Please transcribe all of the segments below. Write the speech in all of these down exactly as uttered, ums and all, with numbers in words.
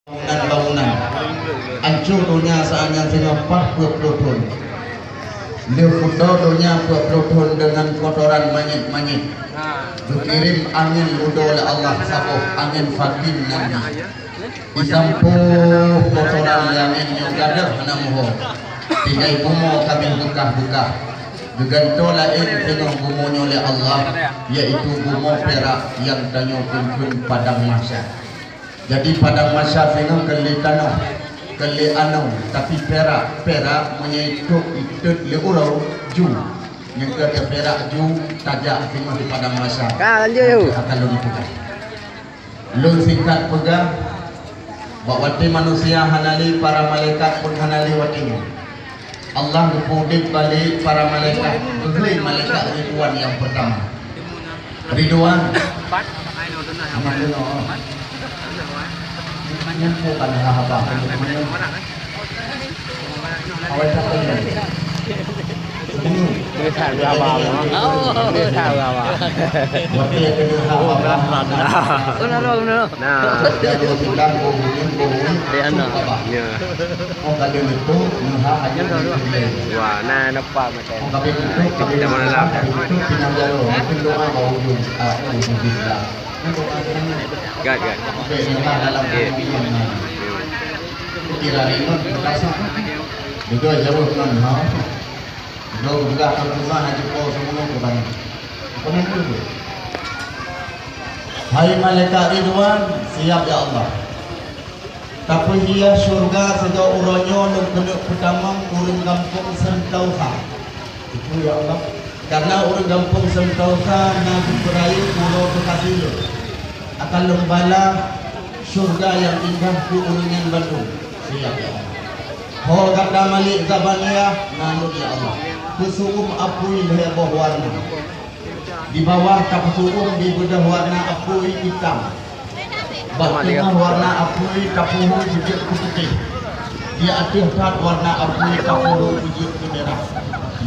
Bangunan-bangunan. Ancô donya saat nyan singoh paih peuet ploh thon. Lheueh kuto donya peuet ploh thon deungon kotoran manyét-manyét. Geukirém angén udo lé Allah saboh, angén fatin nan di. Disampôh kotoran lé angén nyoe gadôh hana muho. Tinggai bumoe ka abéh beukah-beukah. Geugantoe laén singoh bumoe nyoe lé Allah, yaitu bumoe pirak nyang tanyoe kheun-kheun Padang Mahsyar. Jadi, Padang Mahsyar singoh keu lé tanoh, keu lé anong, tapi pirak, pirak meunyoe itôb itot lé uroe ju, nyang keu pirak ju tajak singoh di Padang Mahsyar. Ka, lanjut, yuk. Akan lôn peugah. Lôn singkat peugah, bak watée manusia hana lé, para malaikat pun hana lé watée nyoe. Allah geupeuudeb balek para malaikat, geubri malaikat Ridwan nyang peurtama. Ridwan. Aman dulu. Nyan kok kan haba. Awai tak tahu. Senyum. Dia tahu haba. Oh, dia tahu haba. Waktu yang kena haba. Oh, berat, berat. Oh, no, no, no. Nah. Dia dua bulan, dua bulan, dua bulan. Dia anak. Haba. Ya. Oh, ka lheueh neutoh, neuha hanyut neutoh lé. Wah, na nampak macam. Oh, ka lheueh neutoh, ka lheueh neutoh, ka lheueh neutoh, pinang jaroe. Mungkin doa bak ujong, ah, ujong Islam. Kan doa sebenarnya. Gak, gak. Sampai neuha dalam keubimbingan. Kira lima, kita sah. Juga jauh nan, ha. Juga peugah keputusan haji po semua ke bani. Apa nanti tu? Hai malaikat Ridwan, siap ya Allah. Tapeuhias syurga sigoe uroe nyoe lôn keuneuk peutamong ureuëng gampông Sentausa. Itu ya Allah. Karena ureuëng gampông Sentausa na geupeurayeuk uroe keukasih lôn. Akan lôn bala syurga nyang indah keu ureuëng nyan bandum. Siap ya Allah. Ho gata Malik Zabaniah, na lôn ya Allah. Peuseu'uem apui lhée boh warna. Di bawah tapeusu'uem di beudôh warna apui itam. Bak teungoh warna apui tapeuhu beujeuet keu putéh. Di ateueh that warna apui tapeuhu beujeuet keu mirah.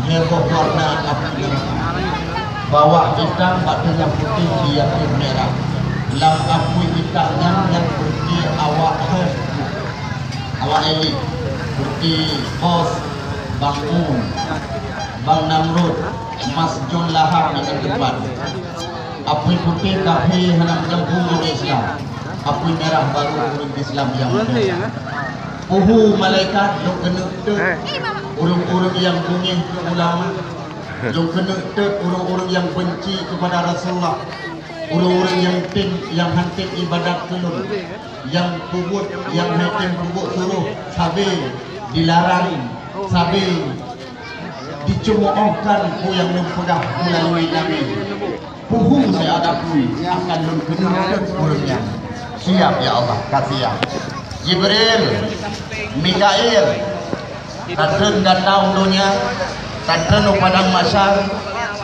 Lhée boh warna apui mirah. Bawah itam, bak teungoh putéh, di ateueh mirah. Lam apui itam nyan, nyan peuti awak héh. Awak elit, peuti Bos, Bang Un, Bang Namrud, Mas John Laham nyang keumpat. Apui putéh kafé hana meugampông ureuëng Islam. Apui mirah barô ureuëng Islam nyang muda. Puhu malaikat lôn keuneuk teuk ureuëng-ureuëng nyang beungéh keu ulama. Lôn keuneuk teuk ureuëng-ureuëng nyang beunci keupada Rasulullah. Ureuëng-ureuëng nyang tem, nyang han tem iébadat keu lôn. Nyang peubuet, nyang han tem peubuet suroh, sabe dilarang, sabe diceumoeohkan peue nyang lôn peugah meulalu Nabi. Puhu siat apui akan lôn keuneuk ureuëng nyan. Siap, ya Allah, ka siap. Jibril, Mikail, tatreun gata u donya, tatreun u padang mahsyar,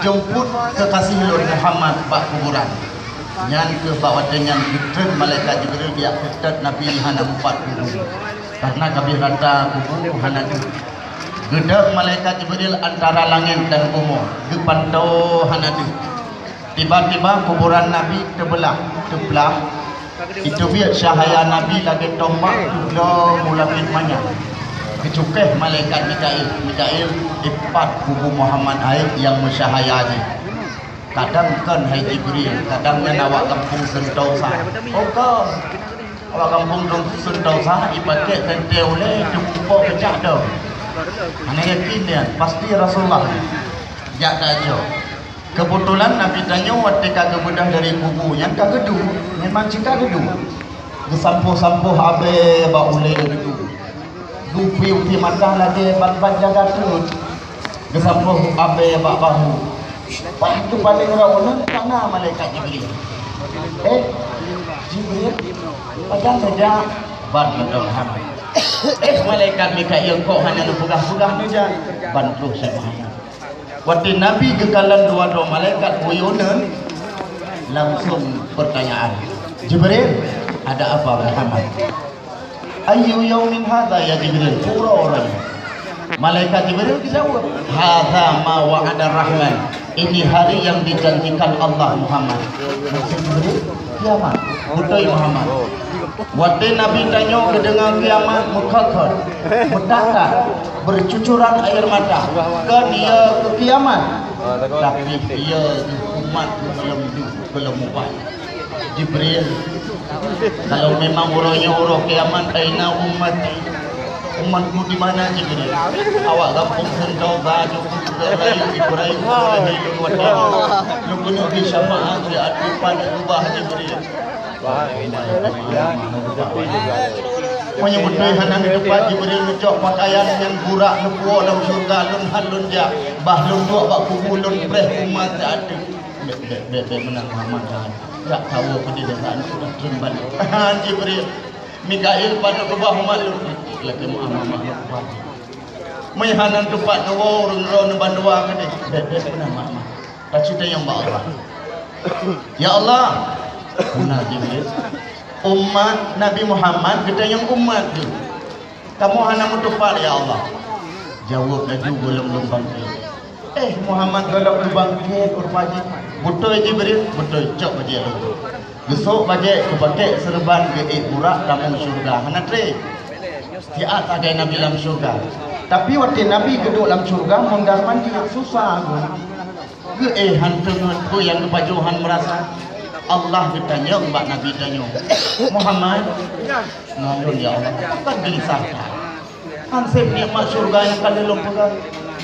jeumput keukasih lôn Muhammad bak kuburan. Nyan keuh bak watée nyan geutreun malaikat Jibril geujak seutôt Nabi hana meupat kubu. Karena ka abéh rata kubu hana deuh. Geudong malaikat Jibril antara langét dan bumoe, geupantoe hana deuh. Tiba-tiba kuburan Nabi teubeulah, teuplah. Iteubiet cahya Nabi lagée tombak teubloe u langét manyang. Geucukéh malaikat Mikail. Mikail, ié pat kubu Muhammad hai nyang meucahya jih. Kadang kon hai Jibril, kadang nyan awak gampông Sentausa. Oh kon, awak gampông Sentausa ipakék teuntée ulée teupeu peucah dong. Hana yakin nyan, pasti Rasulullah. Jak tajok. Keubeutulan Nabi tanyoe watée ka geubeudôh dari kubu nyan ka geuduek, memang cit ka geuduek. Geusampôh-sampôh abée bak ulée geuduek. Geupi-upi mata lagée ban-ban jaga treun. Geusampôh abée bak bahu. Paih teupaléng rot uneun ka na malaikat Jibril. "Eh, Jibril, pajan neujak?" "Ban mantong Muhammad." "Eh, malaikat Mikail, kok hana neupeugah-peugah neujak?" "Ban troh Syekh Muhammad." Watée Nabi geukalon dua droe malaikat buyue uneun, langsong pertanyaan, "Jibril, ada apa Muhammad?" "Ayyu yaumin hadza ya Jibril?" Uroe-uroe nyoe. Malaikat Jibril geujaweueb, "Hadza ma wa'ada Rahman." Ini hari yang dijanjikan Allah Muhammad. Maksud Jibril, kiamat. Beutôi Muhammad. Watée Nabi tanyoe geudeungoe kiamat meukhot-khot, meutat-tat, beucucuran air mata, kon ie keu kiamat, tapi ie umat gohlom duek gohlom mupat. Jibril, kalau memang uroe nyoe uroe kiamat, aina ummati? Umatku di mana, Jibril? Awak gampông Sentong, baju putih rayu, Ibrahim, Ibrahim, Ibrahim, Ibrahim. Lôn keuneuk bri syafaat di ateueh pat rubah, Jibril. Meunyoe beutôi hana neuteupeu, Jibril neucok pakaian nyang burak neupuwoe lam syeuruga, lôn han lôn jak, bah lôn duek bak kubu lôn preh umat ateueh. Bèk, bèk, bèk, bèk meunan, Muhammad, jangan. Jak tawoe keudéh desa, aneuk udah treun balek. Jibril, Mikail, padub keubah umat lôn. Lakèe Muhammad, Muhammad, Muhammad. Meuhana teupat neuwoe ureueng droeneuh bandua keudéh. Bèk, bèk meunan, Muhammad. Tacu tanyong bak Allah. Ya Allah, meunan Jibril. Umat Nabi Muhammad geutanyong umat geuh. Kamoe hana meutupat, ya Allah. Jaweueb laju gohlom lôn bangkét. Eh, Muhammad gohlom lôn bangkét, rupajih. Beutôi, Jibril? Beutôi, cok bajèe lôn. Geusok bajèe, geupakèk seureuban, geuék burak tamong syeuruga. Hana trép. Siat sagai Nabi lam syeuruga. Tapi watèe Nabi geuduek lam syeuruga, mondar mandir, susah geuh. Geuéh han teungeut, peue nyang geupajoh han meurasa. Allah geutanyong bak Nabi tanyoe, "Muhammad, ngon lôn, ya Allah, pakon geulisah that? Han sép nikmat syeuruga nyang ka lôn peugah?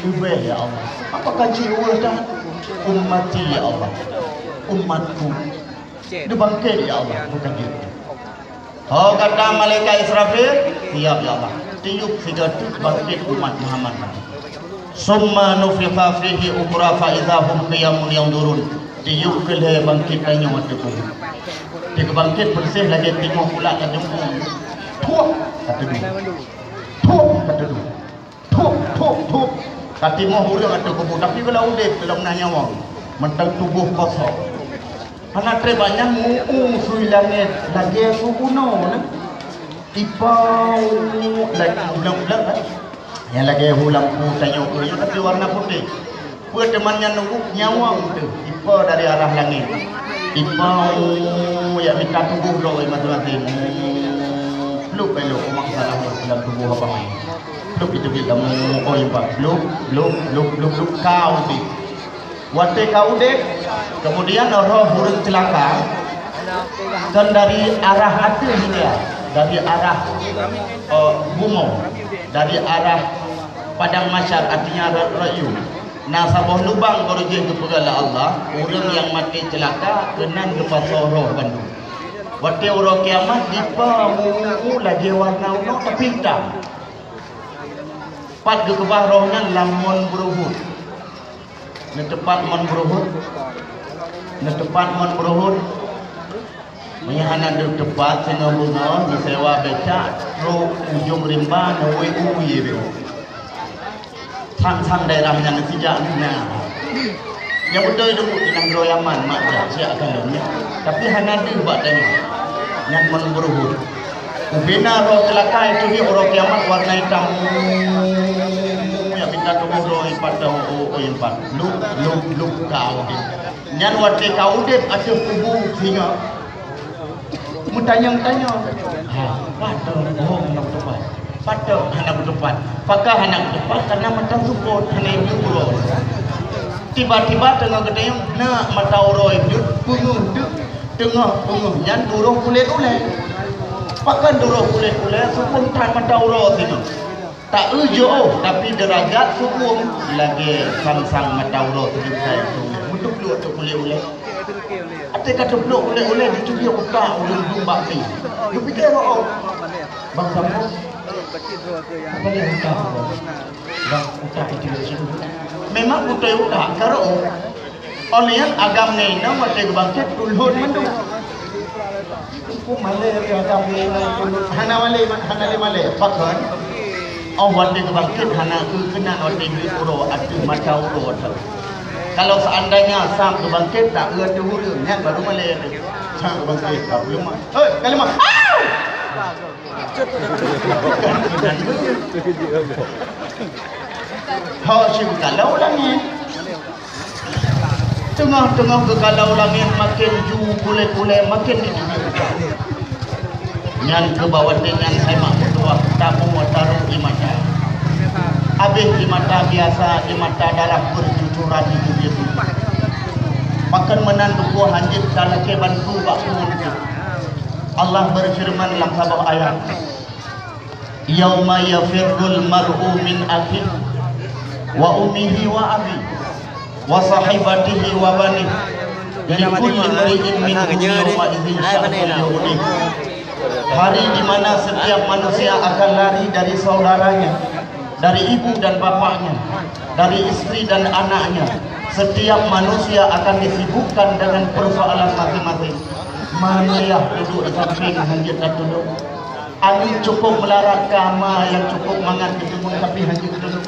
Leubeh, ya Allah, pakon ka jiôh that? Ummati, ya Allah, umatku, neubangkét, ya Allah, bukan jeuet." Ho gata malaikat Israfil, siap ya Allah. Tiup sigoe teuk bangkét umat Muhammad. Summa nufikha fihi ukhra fa idza hum qiyamun yanzurun. Tiup keu lhèe bangkét tanyoe ateueh kubu. Di geubangkét peureséh lagèe timoh pulat lam jumpung. Thup, ka teuduek. Thup, ka teuduek. Thup, thup, thup. Ka timoh ureueng ateueh kubu, tapi gohlom udép, gohlom na nyawöng. Mantong tuboh kosong. Hana trép bak nyan, mu-, mu-, sui langét lagèe su bunoe na. Ipau lagèe uleuk-uleuk, kan? Nyang lagèe hu lampu tanyoe, tapi warna putéh. Peue teuma nyan nunggu nyawöng teuh, ipau dari arah langét. Ipau jak mita tuboh droe maséng-maséng. Plup elok, umak salah lam tuboh abang. Plup itu kita mau, oh, impak. Plup, plup, plup, plup, plup, kau di. Watèe ka udép, kemudian roh ureueng ceulaka, kon dari arah ateueh dia, dari arah, eh, bumoe, dari arah padang mahsyar, artinya ra-, rayueng. Na saboh lubang barô jih geupeugah lé Allah, ureueng nyang maté ceulaka keunan geupasoe roh bandum. Watèe uroe kiamat, dipa mu-, mu-, lagèe warna unoe tapi itam. Pat geukeubah roh nyan lam mon beuruhot. Neuteupat mon beuruhot. Neuteupat mon beuruhot. Meunyoe hana neuteupat, singoh beungoh neusewa becak trok ujong rimba, neuwét u ie beuh. Sang-sang daerah nyan sijak na. Nyang beutôi dulu di nanggroe Yaman, mak jak siak kalon nyan. Tapi hana deuh bak tanyoe. Nyan mon beuruhot. Ubena roh ceulaka itu di uroe kiamat warna itam. Nyang mita tuboh roh ipat dah, oh, oh, ipat. Luk, luk, luk, kau di. Nyan watèe ka udép ateueh kubu singoh. Meutanyong-tanyong. Ha, patôt bohong hana beuteupat. Patôt hana beuteupat. Pakon hana beuteupat? Karena mata seupôt hana iduek uroe. Tiba-tiba teungoh geutanyong, na mata uroe iduek, peungeuh deuk, teungoh peungeuh nyan duroh kulét ulèe. Pakon duroh kulét ulèe? Seupôt that mata uroe singoh. Ta-eu jiôh, tapi deurajat seuuem lagèe sang-sang mata uroe teurimpai. Meuteupluek teuk ulèe-ulèe. Até ka teupluek ulèe-ulèe, jicubiek utak ureueng dum bak mi. Geupike, "Oh, oh, bang Sambo, apa dia utak? Bang, utak itu di sini." Memang beutôi utak, karena, oh, Óh lheueh nyan agam ngon inong watèe geubangkét tulhôn mandum. Teungku malèe lé agam ngon inong tulhôn. Hana malèe, hana lé malèe. Pakon? Óh watèe geubangkét hana eu keunan watèe geuet uroe ateueh mata uroe teuh. Kalau seandainya sam geubangkét tak eu ateueh ureueng, nyan baru malèe teuh. Sam geubangkét tak eu mah. Hei, ka lé mah. Au! Ho, si geukalon langèt. Teungoh-teungoh geukalon langèt, maken ju kulét-kulét, maken jiteubiet ujan. Nyan keuh bak watèe nyan hai mak meutuwah tamu taruh ie mata. Abéh ie mata biasa, ie mata darah beucucuran di dunia tu. Pakon meunan tuboh hanjeuet talakèe bantu bak pungon teuh. Allah beufeureuman lam saboh ayat, "Yauma yafirrul mar'u min akhihi wa ummihi wa abihi wa sahibatihi wa banihi. Likulli imri'in minhum yawma idzin sya'nun yughnih." Hari di mana setiap manusia akan lari dari saudaranya, dari ibu dan bapaknya, dari istri dan anaknya. Setiap manusia akan disibukkan dengan persoalan masing-masing. Ma ayah duek di sampéng hanjeuet tatulông. Aneuk cukôp meularat, ka ma nyang cukôp mangat geuteumeung tapi hanjeuet tatulông.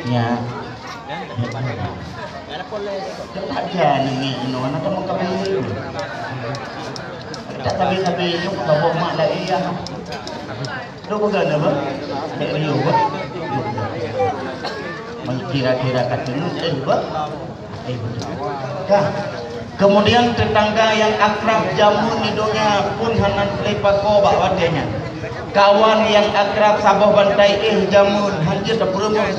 Nyan. Teuka ja nenek inoe, na tamong kabéh. Tak kabéh-kabéh nyoe, saboh mak lagèe nyan. Dok peugah na, bah? Dek Rio, bah? Kira-kira ka teungeut, eh, bah? Eh, bah. Ka. Kemudian tetangga nyang akrab jameun di donya pun hana leupah bak watèe nyan. Kawan nyang akrab saboh bantai éh jameun hanjeuet tapeurumoh.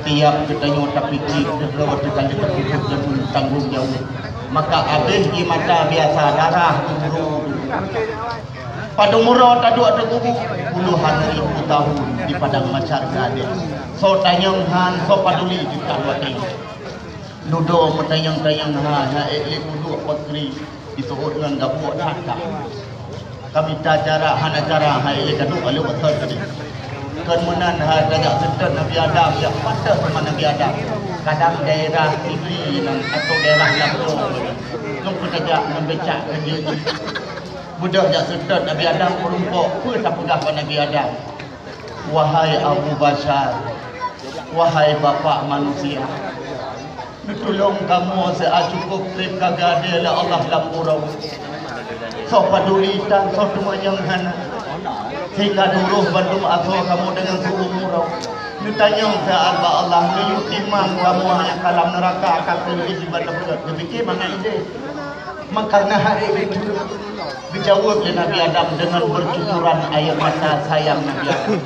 Tiap geutanyoe tapiké keudroe teuka tapeubuet jameun tanggông jaweueb. Maka abéh ie mata biasa darah geumuru. Padum uroe taduek teukubu puluhan ribu tahun di padang mahsyar geuadék. Soe tanyong han, soe paduli teuka watèe nyan. Ludoe meutanyong-tanyong ha, ha ék lé uduk pakri diseuôt ngon gabuek that ka. Ka mita cara hana cara, ha ék lé kaduek aleuh asai tadi. Kon meunan ha tajak seutôt Nabi Adam, jak patot teuma Nabi Adam. Kadang daerah Sigli nan atau daerah Lampung. Nyoe peutajak ngon becak ka jeuet. Beudôh jak seutôt Nabi Adam meurumpok, peue tapeugah bak Nabi Adam? Wahai Abu Basyar, wahai bapak manusia, neutulông kamoe siat cukôp trép ka geuadée lé Allah lam uroe. Soe paduli tan, soe teumanyong hana, sehingga duroh bandum asoe kamoe deungon su-uem uroe. Neutanyong siat bak Allah, neuyue timang kamoe nyang ka lam neuraka ka keuneuk jiban leupôt, neupike mangat idéh. Maka na hari itu geujaweueb lé Nabi Adam deungon beucucuran air mata sayang Nabi Adam.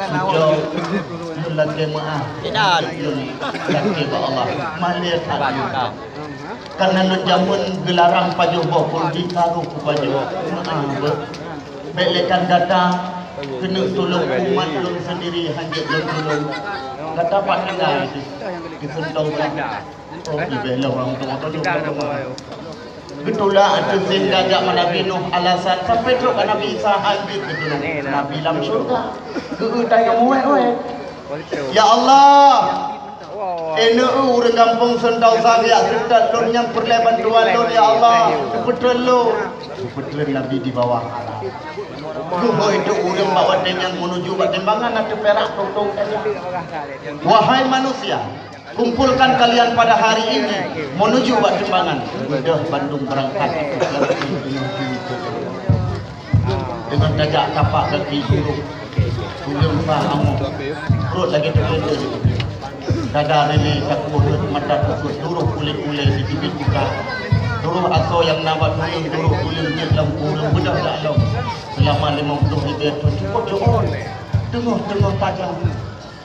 Cucoe, lôn lakée meu'ah, lôn lakée bak Allah. Malée that. Karena ngon jameun geularang pajoh boh pun jikaru kupajoh. Meu'ah beuh. Bék lé kan gata keuneuk tulông umat lôn seundiri hanjeuet lôn tulông. Gata pat tinggai di, di seuntông. Oh, leubeh lom ureueng tuha. Geutulak ateueh sehingga jak ma Nabi Nuh alasan sampai trok ka Nabi Isa han jeuet geutulông. Nabi lam syurga. Geu-eu tanyoe muwéh-wéh. Ya Allah, keuneuk ureueng gampông Seuntausa geujak seutôt lôn nyang peureulée bantuan lôn, ya Allah. Peutreun lôn. Peutreun Nabi di bawah alam. Geuhôi teuk ureueng bak watée nyan menuju bak timbangan ateueh pirak tong-tong saja. Wahai manusia, kumpulkan kalian pada hari ini menuju bak timbangan. Beudôh bandum beurangkat. Deungon tajak tapak gaki guruk, ureueng sa amoh, pruet lagée teukeudeuh. Dada rilée takueh, mata pukeuet, duroh kulé-kulé di teubiet buka. Duroh asoe nyang na bak tuleueng, duroh tuleueng jeuet lam kureueng, beudôh jak lom. Seulama limong ploh ribée thon cukôp jeuet. Teungoh-teungoh tajam.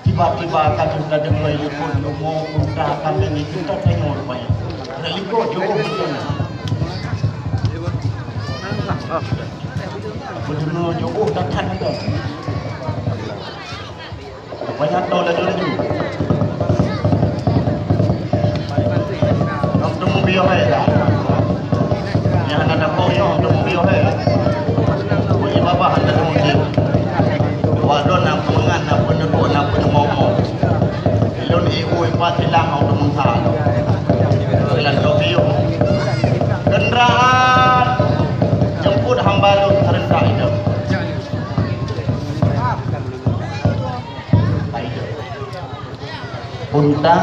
Tiba-tiba ka deuh tadeungoe likot leumo, unta, kambeng, itu tadeungoe rupanya. Nyan likot jôh beutôi. Beudeungoe jôh that-that beutôi. Rupanya to laju-laju. Nyoe teumeubiyoh hai dah. Nyang hana tapông nyoe teumeubiyoh hai. Bui babah hana teumeubiyoh. Wak lôn na peungan, na peuneupok, na peuneumong. Lôn ibu ipat silang hong teumeusa lôn. Keulan lôn biyoh. Kendaraan jemput hamba lôn serentak idong. Unta,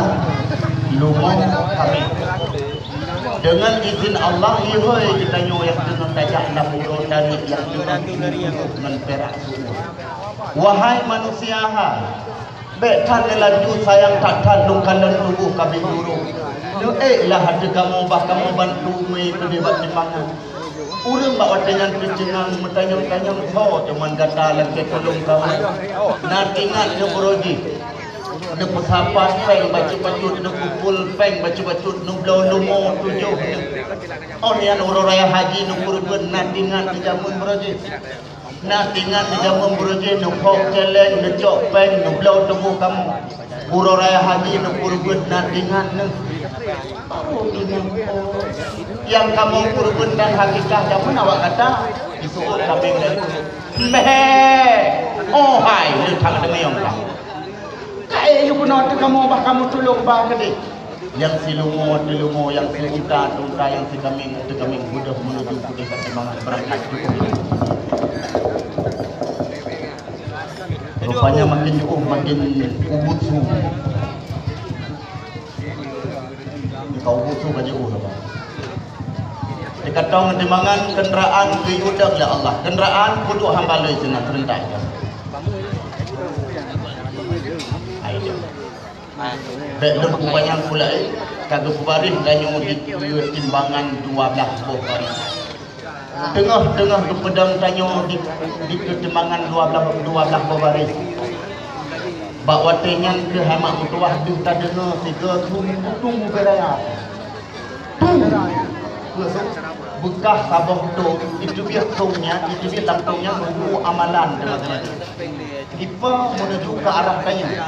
leumo, kambeng. Deungon izin Allah, ihôi geutanyoe nyang keuneuk tajak lam uroe tarék nyang keuneuk ngon pirak seuuem. Wahai manusia hai, bék that neulaju sayang that-that lôn kalon tuboh ka abéh jurông. Neuék lah ateueh kamoe bah kamoe bantu mé keudeh bak timbangan. Ureuëng bak watée nyan teuceungang meutanyong-tanyong, "Soe teuma gata lakée tulông kamoe?" Na teuingat neuh uroe jih, neupeusapat péng bacut-bacut, neupukul péng bacut-bacut, neubloe lumo tujoh neuh. Óh nyan uroe raya haji neupeureubeuen, na teuingat neuh jameun uroe jih. Na teuingat neuh jameun uroe jih, neuphok céléng, neucok péng, neubloe tuboh kamoe. Uroe raya haji neupeureubeuen, na teuingat neuh. Baru ingat, oh, nyang kamoe peureubeuen dan hakikah jameun awak gata. Jiseuôt kaméng dari, "Meh! Oh hai, le that deungoe ka. Kaék yue keunoe teuh kamoe, bah kamoe tulông ba keudeh." Nyang silumo teuh lumo, nyang siunta teuh unta, nyang sikaméng teuh kaméng, beudôh meuneuju keudeh ka teumangat beurangkat. Rupanya makin jeuôh makin ubit su. Ka ubit su ka jeuôh lah, Bang. Teuka tông teumangan kendaraan geuyue udeb lé Allah. Kendaraan peuduek hamba lé sinan seurentak. Hai. Bék lôn peupanyang pula, eh, ka geupeubaréh tanyoe dikeue timbangan dua blaih boh baréh. Teungoh-teungoh geupeudong tanyoe di, dikeue timbangan dua blaih, dua blaih boh baréh. Bak watée nyan keuh hai mak meutuwah deuh tadeungoe sigoe thong, thong bubé raya. Thong! Beukah saboh thong, iteubiet thong nyan, iteubiet lam thong nyan buku amalan teuma-teuma. Ipa meuneuju keu arah tanyoe.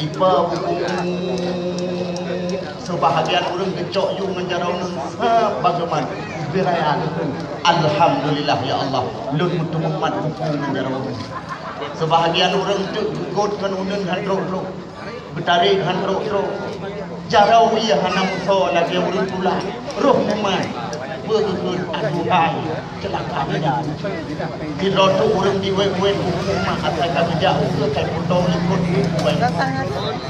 Ipa buku, seubahagian ureuëng geucok yue ngon jaroe uneun sabagaimana bubé raya lôn. Alhamdulillah, ya Allah, lôn meuteumeumat buku ngon jaroe uneun. Seubahagian ureuëng teuk geugôt ngon uneun han trok-trok. Beutarek han trok-trok. Jaroe ie hana meusoe lagée ureuëng tula. Roh mumat. Beugeuheut, "Aduhai, ceulaka meunan." Sidroe teuk ureuëng diwét-wét buku mak asai ka geujak ukeue kai putong likot buku.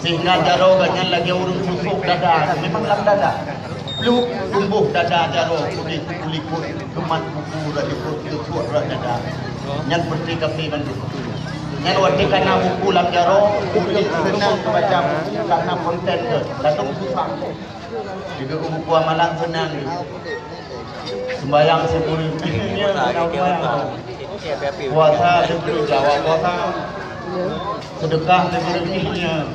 Sehingga jaroe gobnyan lagée ureuëng susok dada, memang lam dada. Pluek tumboh dada jaroe udeb u likot, geumat buku rot likot, geusuet rot dada. Nyan peureute kaphé bandum. Nyan watée ka na buku lam jaroe, ureuëng seunang baca buku, ka na konten geuh, ladôm susah. Jeuet u buku amalan seunang geuh. Sembahyang sikureueng, puasa sikureueng, jawab puasa. Sedekah sikureueng,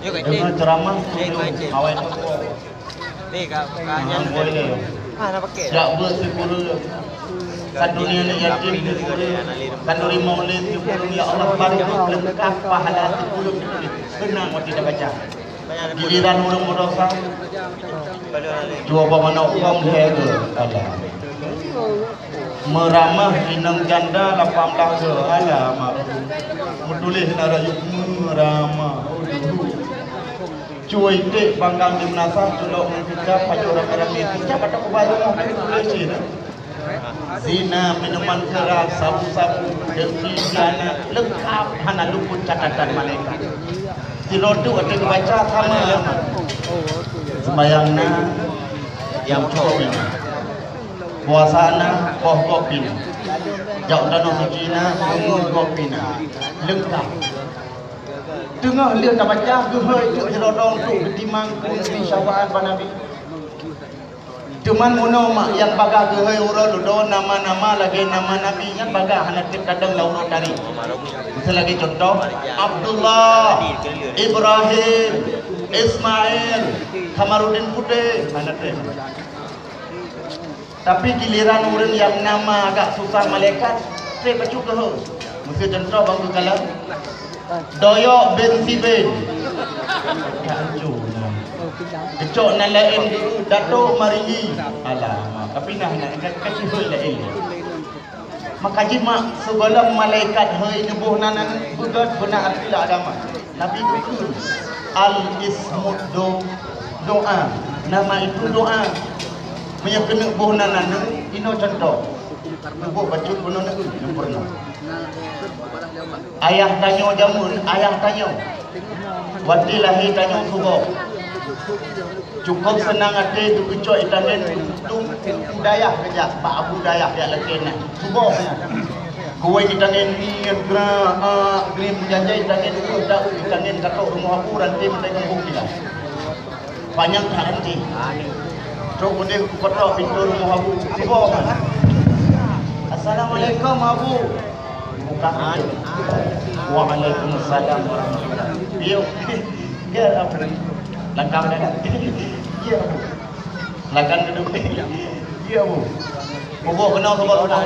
deungoe ceuramah sikureueng, awai toko. Ni, Kak, Kak, nyan. Ah, boleh. Ah, nak pakai? Jak beuet sikureueng. Kanduri aneuk yatim sikureueng. Kanduri maulid sikureueng. Ya Allah, bantu leungkap pahala sikureueng. Seunang watée tabaca. Giliran ureuëng meudosa. Cuba manok uang lhée ke? Alah. Meuramah inong janda lapan blaih ke? Alah, mak. Meutuléh na rayeuk meuramah. Cuy tik panggang di meunasah, culok ngon kicap, pajoh ramé-ramé, kicap atau kubai rumoh, tapi tuléh cit. Zina, minuman keras, sabu-sabu, demi jana, leungkap hana luput catatan malaikat. Sidroe teuk watée geubaca sama. Sembahyang na, nyang cok pih na. Puasa na, poh gob pih na. Jak u tanoh suci na, umur gob pih na. Leungkap. Teungoh lheueh tabaca geuhôi teuk sidroe-droe untuk geutimang keu Nabi syafa'at bak Nabi. Teuma meunoe mak nyang bagah geuhôi uroe dudoe nama-nama lagée nama Nabi nyan bagah hana treb tadong lam uroe tarikh. Miseu lagée cuntoh, Abdullah, Ibrahim, Ismail, Kamaruddin Putéh, hana treb. Tapi giliran ureuëng nyang nama agak susah malaikat, treb bacut geuhôi. Miseu cuntoh bang geukalon, Doyok bin Siben. Ka anco na. Geucok nan laén geuh, Dato Maringi. Alamak, tapi nah, nah, ka, ka cihôi laén. Maka jimak sigohlom malaikat hôi neuboh nan, nan beugét beuna arti lam agama. Nabi geukheun, "Al-ismu do-, doa." Nama itu doa. Meunyoe keuneuk boh nan aneuk, inoe cuntoh. Neuboh bacut bunoe neueu, nyang peureunah. Ayah tanyoe jameun, ayah tanyoe. Watée lahé tanyoe suboh. Cukôp seunang até geupeucok itangen, geupeuduek u dayah keujak bak Abu Dayah jak lakée na. Suboh nyan. Kuwai itangen ngieng gra, a, griem janjai itangen ueh taeu itangen katok rumoh Abu ranté meutai gampông tinggai. Panyang that ranté. Trok udeh kupeutôk pintoe rumoh Abu. Suboh nyan. Assalamualaikum, Abu. Buka pintu. Waalaikumsalam warahmatullahi. Yuk. Ya, Abu. Langkah dah. Ya, Abu. Silakan duduk. Ya, Abu. Bubuk kena, bubuk kena.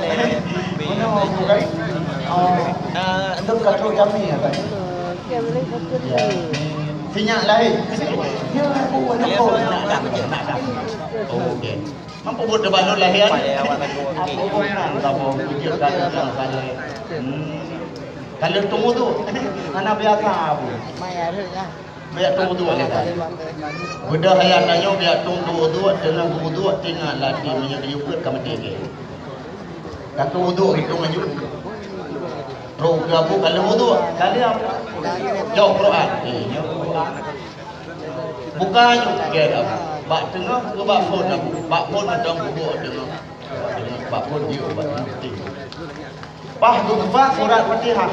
Kena, Abu, kan? Oh. Untuk kacau jamnya, kan? Ya. Sinyak lahir. Ya, Abu, nak dah, nak dah. Okey. Mampu buat debat lôn lahé. Apa bukan kamu pikir kata yang salah? Hmm. Kalau tunggu tu, mana biasa, Abu? Biar tunggu tu, boleh tak? Udah ayah tanya, biar tunggu tu, dengan tunggu tu, tinggal latih menyang dia buat kamu tinggi. Kata wudu hitung aju. Terus ke Abu kalau wudu, kali apa? Jawab Quran. Eh, jawab Quran. Buka aju, kira dah. Bak teungoh ke bak phon dah. Bak phon macam bubuk teungoh. Bak phon dia ubat penting. Pah tu tempat surat Fatihah.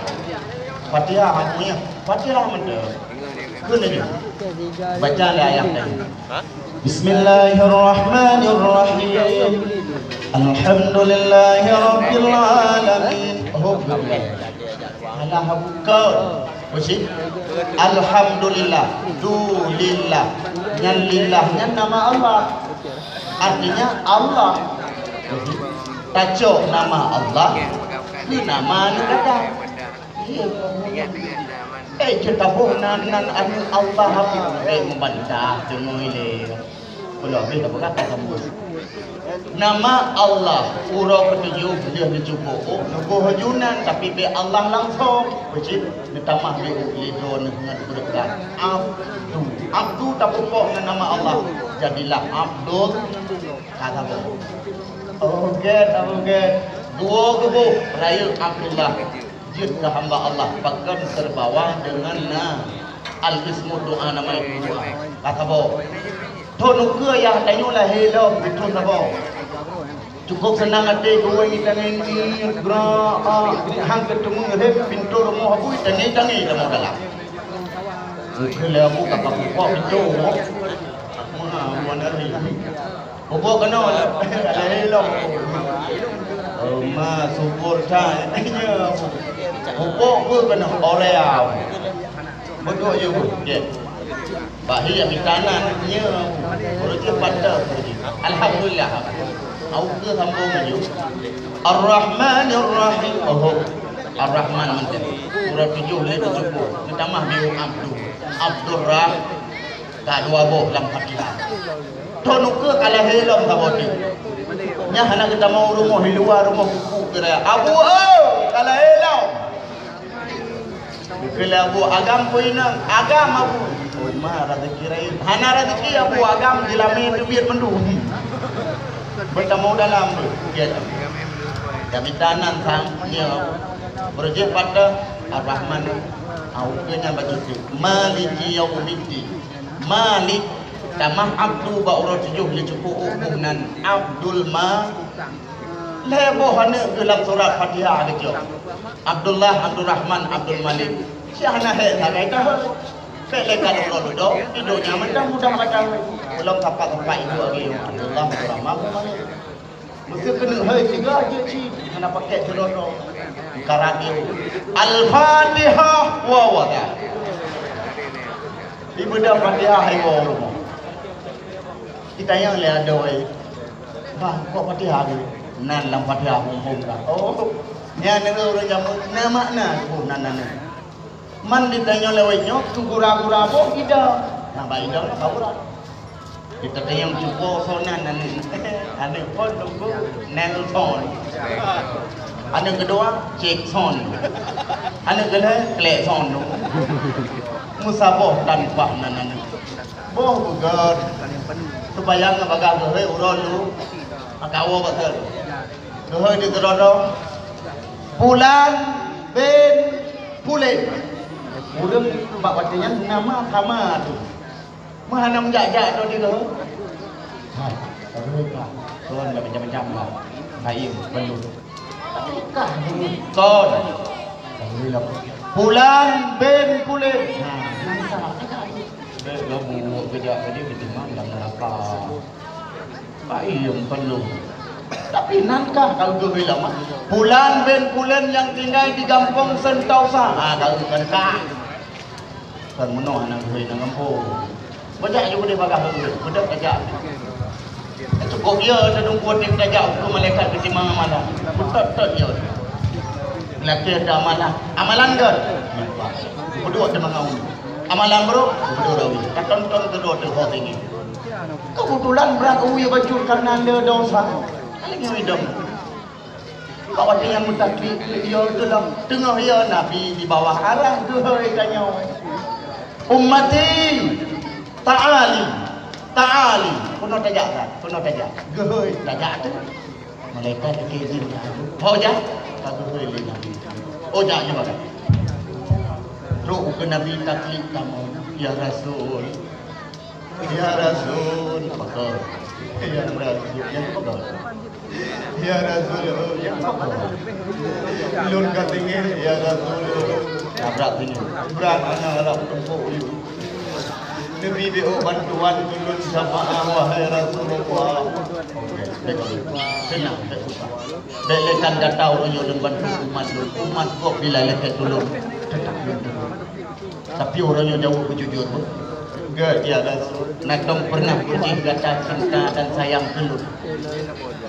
Fatihah amunya. Fatihah mana? Kena je. Baca lah ayat tadi. Bismillahirrahmanirrahim. Alhamdulillahirabbil alamin. Oh, alah bukan. Mesti. Alhamdulillah. Dulillah. Nyan lillah. Nyan nama Allah. Artinya Allah. Tacok nama Allah. Ke nama anu kata. Eh, cit taboh nan, nan anu Allah apa? Eh, membantah, dengar ilée. Kalau habis dah berkata kamu. Nama Allah, uroe ketujuh dia dicukup. Oh, neuboh Yunan, tapi bek Allah langsung. Kecil, neutamah bek u, ilée droe neuh ngon berkat. Abdu. Abdu tapupok ngon nama Allah. Jadilah Abdul. Kata boh. Oke, oke. Dua kubu, rayeuk Abdullah. Jeuet keu hamba Allah, pakon teubawa deungon na al-ismu doa nama doa. Ka saboh. Thon ukeue yah tanyoe lahé lom, thon saboh. Cukup seunang até geuwei tangai ni, geura, a, hang geuteumeung rhét pintoe rumoh abui, tangai-tangai lam dalam. Ukeue lé abu ka pukok pintoe. Wah, mana ni? Pupuk keunoe lah. Alai lom. Oh, ma subur that. Nya. Pupuk pun keunoe. Oleh au. Beudôk je pun. Okey. Bahi yang mita nan. Nya. Ureueng cepat dah. Alhamdulillah. Au ke sambung laju. Ar-Rahmanir Rahim. Oh. Ar-Rahman mantong. Surah tujuh lé tujuh puluh. Neutamah biru Abdu. Abdurrah. Ka dua boh lam Fatihah. Thon ukeue ka lahé lom saboh teuk. Nyan hana geutamong u rumoh, di luwa rumoh kuku geura, "Abu, oh, ka lahé lom!" Geukheun lé abu, "Agam peue inong?" "Agam, Abu." "Oh, ma rezeki rayeuk." "Hana rezeki, Abu, agam jilamé teubiet mandum." Beutamong dalam beuh. Keu mita nan sang, nyoe. Beureujeut pat teuh, Ar-Rahman. Ah, ukeue nyan bacut teuk. Maliki yaumiddin. Malik, tamah Abdu bak uroe tujoh lé cukup, oh, boh nan Abdul Ma-, lhèe boh aneuk geuh lam surat Fatihah geucok. Abdullah, Abdurrahman, Abdul Malik. Siah na hèk sagai tahôi. Bèk lé ka uroe dudoe, di donya mantong mudah batai. Ulôn sapat-sapat ibu lagi, Abdullah, Abdurrahman, Abdul Malik. Meuseu keuneuk hai tiga jeuet cit, hana pakèk sidroe-droe. Ka radio. Al-Fatihah wa wada. Ibeudôh Fatihah hai woe rumoh. Itanyong lé adoe, "Bah, kok Fatihah geuh?" "Nan lam Fatihah phon-phon ka." Oh, nyan ureueng jameun na makna tuboh nan, nan. Man ditanyong lé awak nyoe, keu gura-gura boh idong. Nah, bak idong na bak urat. Kita tanyong cupo sonan aneuk. Aneuk phon nunggu Nelson. Aneuk keudua, Jackson. Aneuk keulhèe, Klekson. Meusaboh tan pah nan aneuk. Boh beugèt. Teubayang bagaih geuhôi uroe lu. Maka woe beutôi. Geuhôi di keudroe-droe. Pulan bin Pulen. Ureueng bak watèe nyan nama sama tu. Meuhana meujak-jak tu di geuhôi. Hai, geuhôi ka. Kon macam-macam lah. Kain, belu. Tapi kah dulu. Kon. Pulan bin Pulen. Ha, nan sa. Bèk gabung kejak tadi, meuteumé lam neuraka. Bayi nyang penuh. Tapi nan kah ka geuhôi lama. Pulan bin Pulan nyang tinggai di gampông Sentausa. Ha, ka geuhôi kah. Kan meunoe hana geuhôi nang gampông. Bajak ju udeh bagah geuhôi. Beudôh tajak. Cukup ya, teuduek kuat tajak, ukeue malaikat geutimang amalan. Beutôt-tot ya. Lakée ada amalan. Amalan kan? Beudôh teumangau. Amalan brôk, beudôh rawi. Ka tonton keudua teuh ho tinggi. Keubeutulan brat uwie bacut kareuna le dosa. Lagée idong. Bak watée nyang meutakbir, yo teulam teungoh yo Nabi di bawah arah geuhôi tanyoe. Ummati, ta'ali, ta'ali. Keunoe tajak kan? Keunoe tajak. Geuhôi tajak teuh. Malaikat lakée jih, "Ho jak?" Ka geuhôi lé Nabi. "Oh, jak je bagah." Trok ukeue Nabi taklid kamoe, "Ya Rasul, ya Rasul, pakon? Ya Rasul, ya pakon? Ya Rasul, ya pakon? Lôn ka teungeut, ya Rasul." Nabrak teungeut. Brat hana rab tumpok uyu. Neubi beu bantuan keu lôn syafaat, wahai Rasulullah. Oke, baik. Seunang, baik susah. Bék lé kan gata uroe nyoe lôn bantu umat lôn. Umat gob bila lakée tulông, teutap lôn tulông. Tapi uroe nyoe jaweueb beujujur, beuh. Gét, ya Rasul. Na dong peureunah beujih gata cinta dan sayang keu lôn?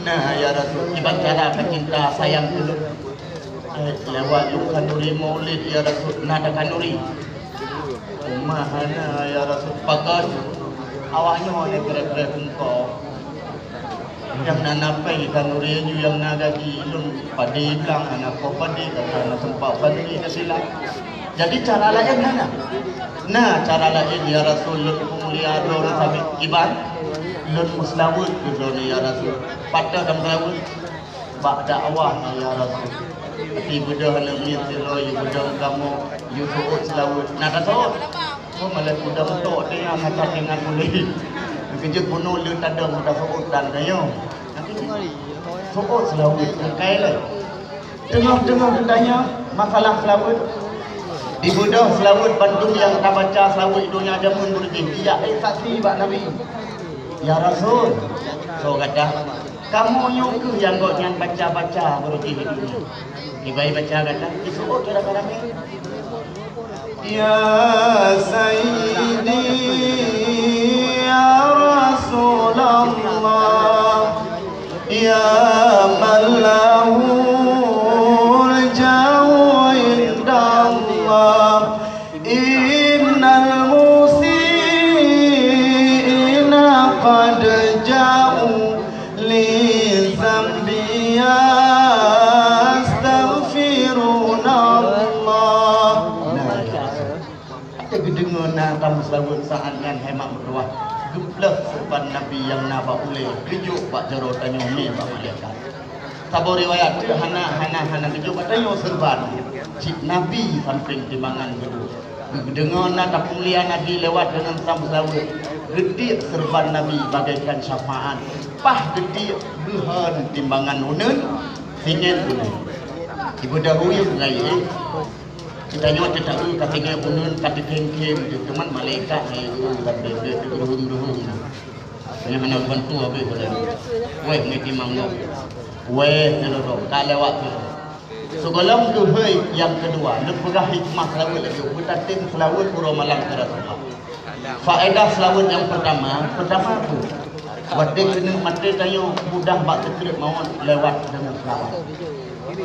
Na, ya Rasul. Kiban cara ka cinta sayang keu lôn? Eh, lewat lôn khanuri maulid, ya Rasul. Na takhanuri? Uma hana, ya Rasul. Pakon? Awak nyoe lé krek-krek bungkôk. Nyang na napai khanuri nyoe nyang na gaji lôn padé blang, hana koh padé, ka hana teumpat padé ka silap. Jadi cara laén hana? Na cara laén, ya Rasul, lôn peumulia droe sabe kiban. Lôn meuseulaweuet keu droeneuh, ya Rasul. Pat taseulaweuet? Bak dakwah, ya Rasul. Tapi beudôh aneuk miet sidroe, yue beudôh kamoe, yue seuôt seulaweuet. Na taseuôt? Oh, malah kuda meutok teuh nyang macam dengan ulih. Keujeuet bunoe le tadong taseuôt dan kayoe. Seuôt seulaweuet, bukai lé. Teungoh-teungoh geutanyoe masalah seulaweuet. Dibeudôh seulaweuet bandum nyang tabaca seulaweuet donya jameun beureuji. Ijak ék saksi bak Nabi. Ya Rasul, soe gata? Kamoe nyoe keuh nyang gobnyan baca-baca beureuji di dunia. Kiban baca gata, diseuôt keu ramé-ramé. Ya Sayyidi, ya Rasulullah, ya man lahul jahu indallah, innal musiina qad ja'u li zambi yastaghfirunallah. Nah, ya Rasul. Watée geudeungoe na tameuseulaweuet saát nyan hai mak meutuwah, geupleuh seureuban Nabi nyang na bak ulée, geujok bak jaroe tanyoe mé bak malaikat. Saboh riwayat teuk hana, hana, hana geujok bak tanyoe seureuban. Cit Nabi sampéng timbangan geudua. Geudeungoe na tapeumulia Nabi lewat deungon tameuseulaweuet. Geutiek seureuban Nabi bagaikan syafaat. Paih geutiek geuhon timbangan uneuen, singieng uneuen. Ibu dahulu ngai, eh. Geutanyoe teuta-eu ka tinggai buneuen ka teukhém-khém teuh, teuma malaikat hai eu lam beuet-beuet teuh geuruheueng-ruheueng. Nyan hana bantu habéh ulée. Wéh, meutimang gob. Wéh, neulodok ka lewat tu. Sigohlom geuhôi nyang keudua, lôn peugah hikmah seulaweuet laju, beutatem seulaweuet uroe malam keu Rasulullah. Faedah seulaweuet nyang peurtama, peurtama tu, watée keuneuk maté tanyoe mudah bak teukreuet mawöt lewat deungon seulaweuet.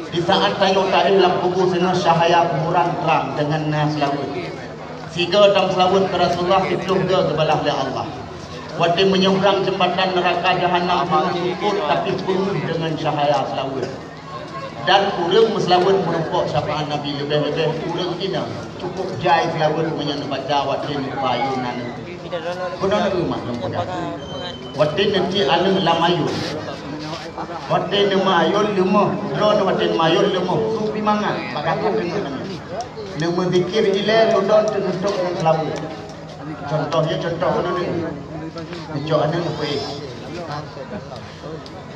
Di saát tanyoe taéh lam kubu singoh cahya kuburan trang deungon na seulaweuet. Sigoe tameuseulaweuet keu Rasulullah, siplôh goe geubalah lé Allah. Watée meunyeubeureung jeumbatan neuraka jahanam peungeuh luput, tapi peungeuh deungon cahya seulaweuet. Dan ureuëng meuseulaweuet meurumpok syafaat Nabi, leubeh-leubeh ureuëng inong, cukup jai seulaweuet meunyoe neubaca watée neuba ayun aneuk. Keunoe neueu mak lôn peugah. Watée neutiek aneuk lam ayun. Watée neuma ayun leumoh, droeneuh watée neuma ayun leumoh, su pih mangat, bak gata deungoe aneuk. Neumeuzikir ilée ludon teuneutôk ngon seulaweuet. Contoh, ya, contoh keunoe ni. Neucok aneuk neupeue.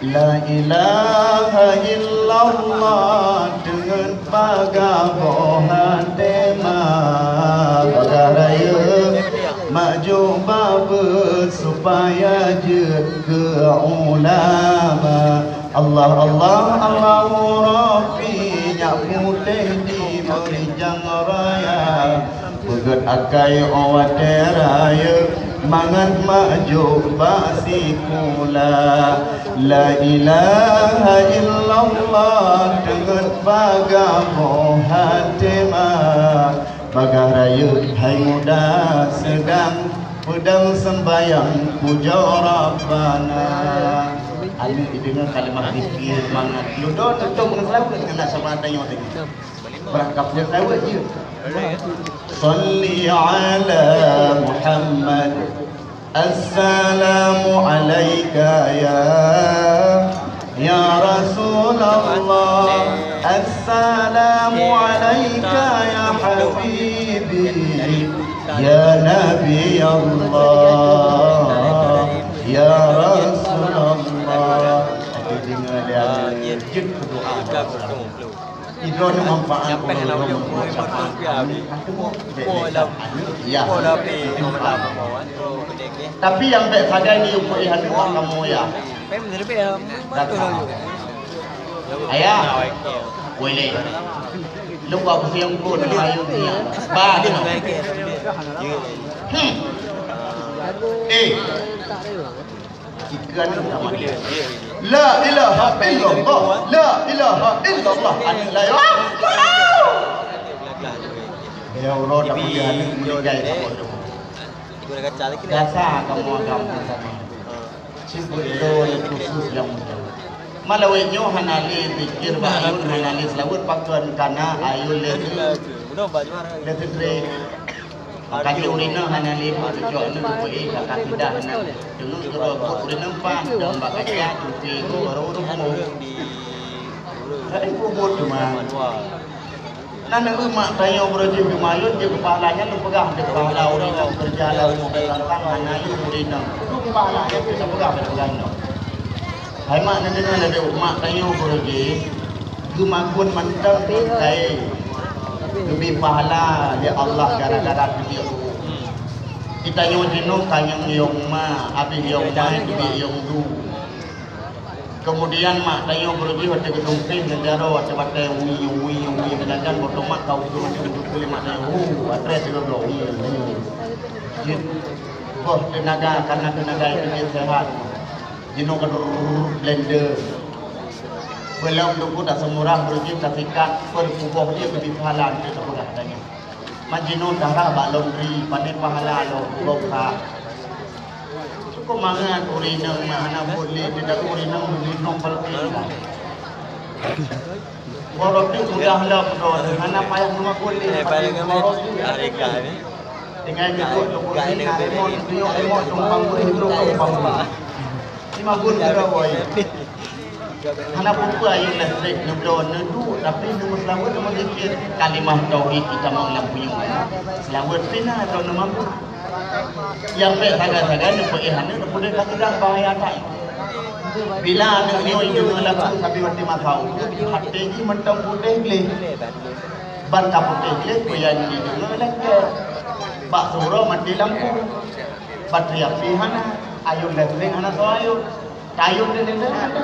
La ilaha illallah deungon pagaboh até ma, bagaih rayeuk mak jok babeuet supaya jeuet keu ulama. Allah, Allah, Allahu Rabbi, nyak putéh di meurijang raya. Peugét akai 'oh watèe rayeuk, mangat mak jok bak sikula. La ilaha illallah, teungeut bagamoe haté mak. Bagaih rayeuk hai muda seudang, peudong seumbahyang pujoe Rabbana. Aneuk jideungoe kalimah zikir mangat. Ludon tutup ngon seulaweuet keunan sama tanyoe tadi. Brat ka peuet seulaweuet jeuet. Shalli 'ala Muhammad. Assalamu 'alaika ya, ya Rasulullah. Assalamu 'alaika ya habibi, ya Nabi Allah, ya Rasulullah. Jadi deungoe dia jeuet doa. Idroe manfaat. Nyampe lam uroe, uroe, uroe, uroe, uroe, uroe, uroe, uroe, uroe, uroe, uroe, uroe, uroe, uroe, uroe, uroe, uroe, uroe, uroe. Tapi nyang bèk sagai ni, umpuk ihan dua kamoe ya. Ayah, boleh. Lupa pusing pun, ayo ni. Ba, ni. Hmm. Eh. Ikan sama dia. La ilaha illallah. La ilaha illallah. Aneuk layu. Ya Allah, dah boleh aneuk meninggai sama tu. Dasar kamu agama sama. Sibuk lo khusus yang muda. Malam nyoe hana lé zikir bak ayun, hana lé seulaweuet pakon kana ayun lé. Lé zikir. Makajih ureueng inong hana lé buet tujoh, nyoe geupeuéh ka kasidah nyan. Deungon keudroe buet ureueng inong pan, dan bak kaca, tupi, baru ureueng umum. Jadi bubuet cuma. Nan neu mak tanyoe beureujeuen geumayôn, jeuet keu pahala nyan, neupeugah teuh pahala ureueng inong keureuja lam teuntang hana yum ureueng inong. Itu pahala nyan teuh neupeugah teuh ureueng inong. Hai mak, neudeungoe lé mak tanyoe beureujeuen. Geumakun mantong kayée, geubri pahala lé Allah gara-gara teubiet buku. Geutanyoe jinoe ka nyang yong ma, abéh yong ma teubiet yong du. Keumudian mak tanyoe beureujeuen watée geutumpéh ngon jaroe watée batée ui, ui, ui, meudagan boh tomat ka ukeue watée geutumpéh lé mak tanyoe. Hu, atrée sigoe bloe, hu, hu. Jeuet boh teunaga, karna teunaga itu jeuet seuhat. Jinoe ka blender. Beulam duku taseumurah beureujeuen tasikat, peurepuboh jih geubri pahala teuh tapeugah tanyoe. Man jinoe dara bak laundry, pané pahala lom, lom ka. Cukup mangat ureueng inong nyang hana buet lé, teudaku ureueng inong meunyoe paleng ka. Borok tu mudah lom droe, hana payah meumakot lé, pané borok tu. Tinggai jeuet tu kursi, na limong, tuyoh limong, tumpang beuréh, tumpang beuréh. Lima gun keudroe. Hana peue-peue ayeueng leustrek neubloe neuduek, tapi neumeuseulaweuet neumeuzikir. Kalimah tauhid itamong lam punyueng. Seulaweuet pih na droe neumampu. Nyang bèk sagai-sagai neupeuéh aneuk neupeudeuh ka teugang bahaya that. Bila aneuk nyoe jideungoe lagu sabe watèe masa ukeue, até jih mantong putéh gleh. Ban ka putéh gleh, peue nyang jideungoe lagèe bak siuroe maté lampu. Batri api hana, ayeueng leustrek hana soe ayeueng. Tayeueng di dinding ada.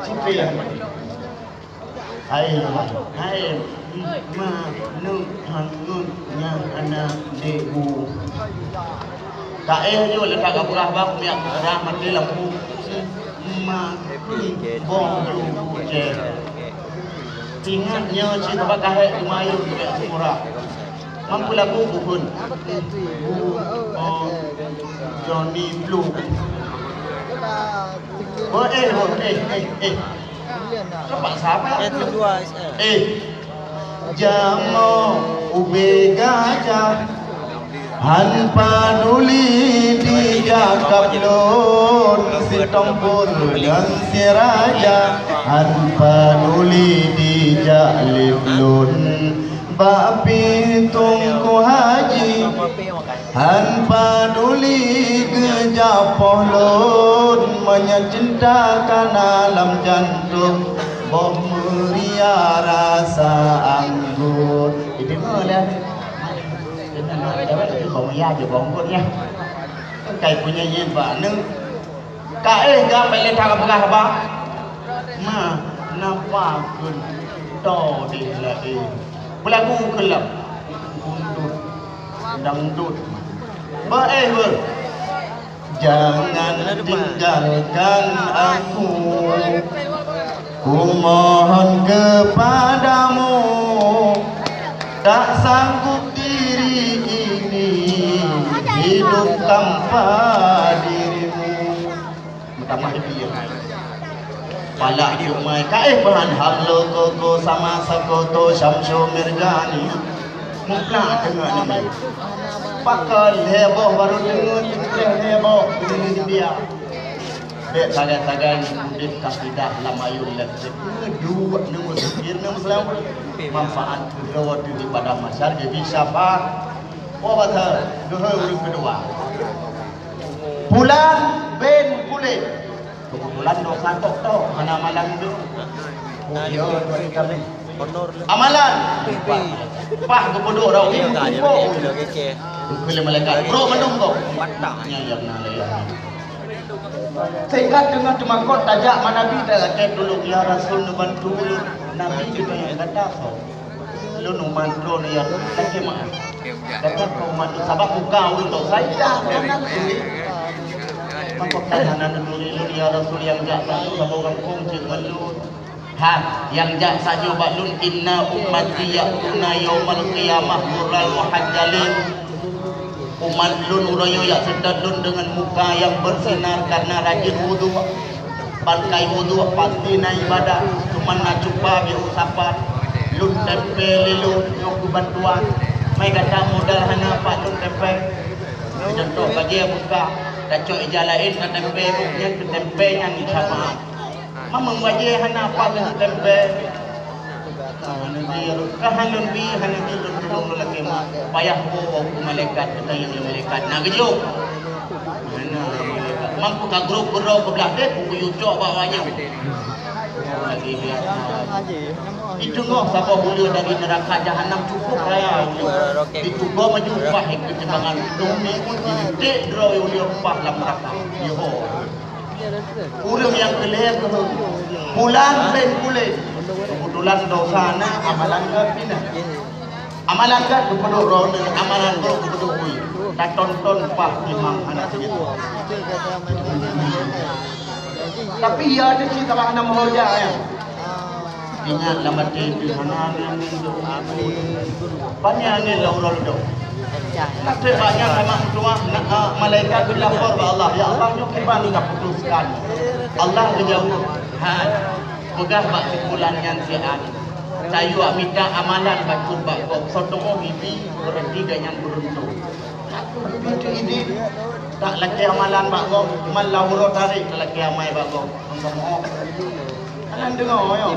Sipil. Hai, hai, ma, nu, hangun, nyang hana debu. Taéh ju letak ka peugah bak miak peugah maté lampu. Ma, bong ju kucing. Ingat nyoe cit bak kahek lumayan keu miak seumurah. Mampu lagu bukon. Bu, oh, Johnny Blue. Oh, eh, oh, eh, eh, eh. Nampak siapa? Eh, jamoe ubé gajah. Han paduli dijakab lôn sitompol dan siraja. Han paduli dijak lip lôn bak pih Teungku Haji. Han paduli geujapoh lôn, meunyoe cinta kana lam jantông, boh meuria rasa anggur. Jadi, meulah. Boh meuria je boh anggur, ya. Kai punya nyan bak aneuk. Ka éh gam bèk lé that peugah haba. Ma, napa kheun to deh laén. Beulagu kheun lom. Undut. Dangdut. Beuh éh beuh. Jangan tinggalkan aku. Kumohon kepadamu. Tak sanggup diri ini hidup tanpa dirimu. Meutamah di pih. Palak jumai ka éh bahan hamlo koko sama sakoto Syamsul Mirjani. Muplak teungoh nyoe. Pakon lhèe boh baru teungoh, lhèe boh teungoh di biak. Bèk sagai-sagai udép kasidah lam ayôn lé. Duek neumeuseukir neumeuseulaweuet. Manfaat keudroe teuh di padang mahsyar jeuet syafaat. Oh, bahasa dua ureueng keudua. Pulan bin Kulét. Keubeutulan dosa tok-tok hana amalan tu. Oh, iya, tuan kami. Amalan. Pah geupeuduek rot. Bukan malaikat. Bro mandum kau. Nya yang na ya. Sehingga teungoh teumakot tajak ma Nabi, talakèe tulông, "Ya Rasul, neubantu ulôn." Nabi geutanyong, "Gata soe?" "Lôn umat droeneuh, ya Rasul." "Lakèe meu'ah." "Gata keu umat droeneuh, sabab muka ulôn tho." "Saidah, meunan teuh." Maka tanyong, "Hana neuturi lôn, ya Rasul, nyang jak bak lôn saboh gampông cit ngon lôn." Ha, nyang jak sajoe bak lôn, "Inna ummati ya'tuna yaumal qiyamah ghurran muhajjalin." Umat lôn uroe nyoe jak seutôt lôn deungon muka nyang beusinar kareuna rajin wudhu. Ban ka wudhu pasti na ibadah, cuman na cupa biôh sapat. Lôn tempé lé lôn nyoe keu bantuan. Mai gata modal hana pat lôn tempé. Contoh bajèe muka, tacok ija laén tatempé rot nyan, tatempé nyan di syafaat. Mama wajéh hana apa lôn tempé. Ka hana lôn bi, hana bi lôn tulông lôn lakèe ma. Payah woe u malaikat, geutanyong lé malaikat. Na geujok. Hana malaikat. Mampu ka grob keudroe keublah deh, buku yucok bak awak nyan. Lagi biasa. Diteungoh saboh uleue dari neuraka jahanam cukup raya uleue. Ditugoe maju upah ikeu timbangan. Dong ni pun dileudek droe uleue upah lam neuraka. Yoho. Ureueng nyang keu lhèe keuh Pulan bin Kulét. Keubeutulan dosa na, amalan gèt pih na. Amalan gèt geupeudok droeneuh, amalan droe geupeudok ui. Taton-ton pah imam hana seugitu. Tapi ya ada cit salah nama hoja ya. Ingat lam até teuh hana angén-angén jok. Ban angén lam uroe leudong. Naseb banyak memang tuah nak, ah, malaikat geulapor bak Allah, "Ya Allah, nyoe kiban ka putuskan." Allah geujaweueb, "Ha, peugah bak si pulan nyan si an. Tayue mita amalan bacut bak gob, soe teu'oh ibi, berarti gobnyan beuruntung." Aku geubri teuh idin, tak lakèe amalan bak gob, man lam uroe tarek talakèe amai bak gob. Meumoh. Hana deungoe nyoe.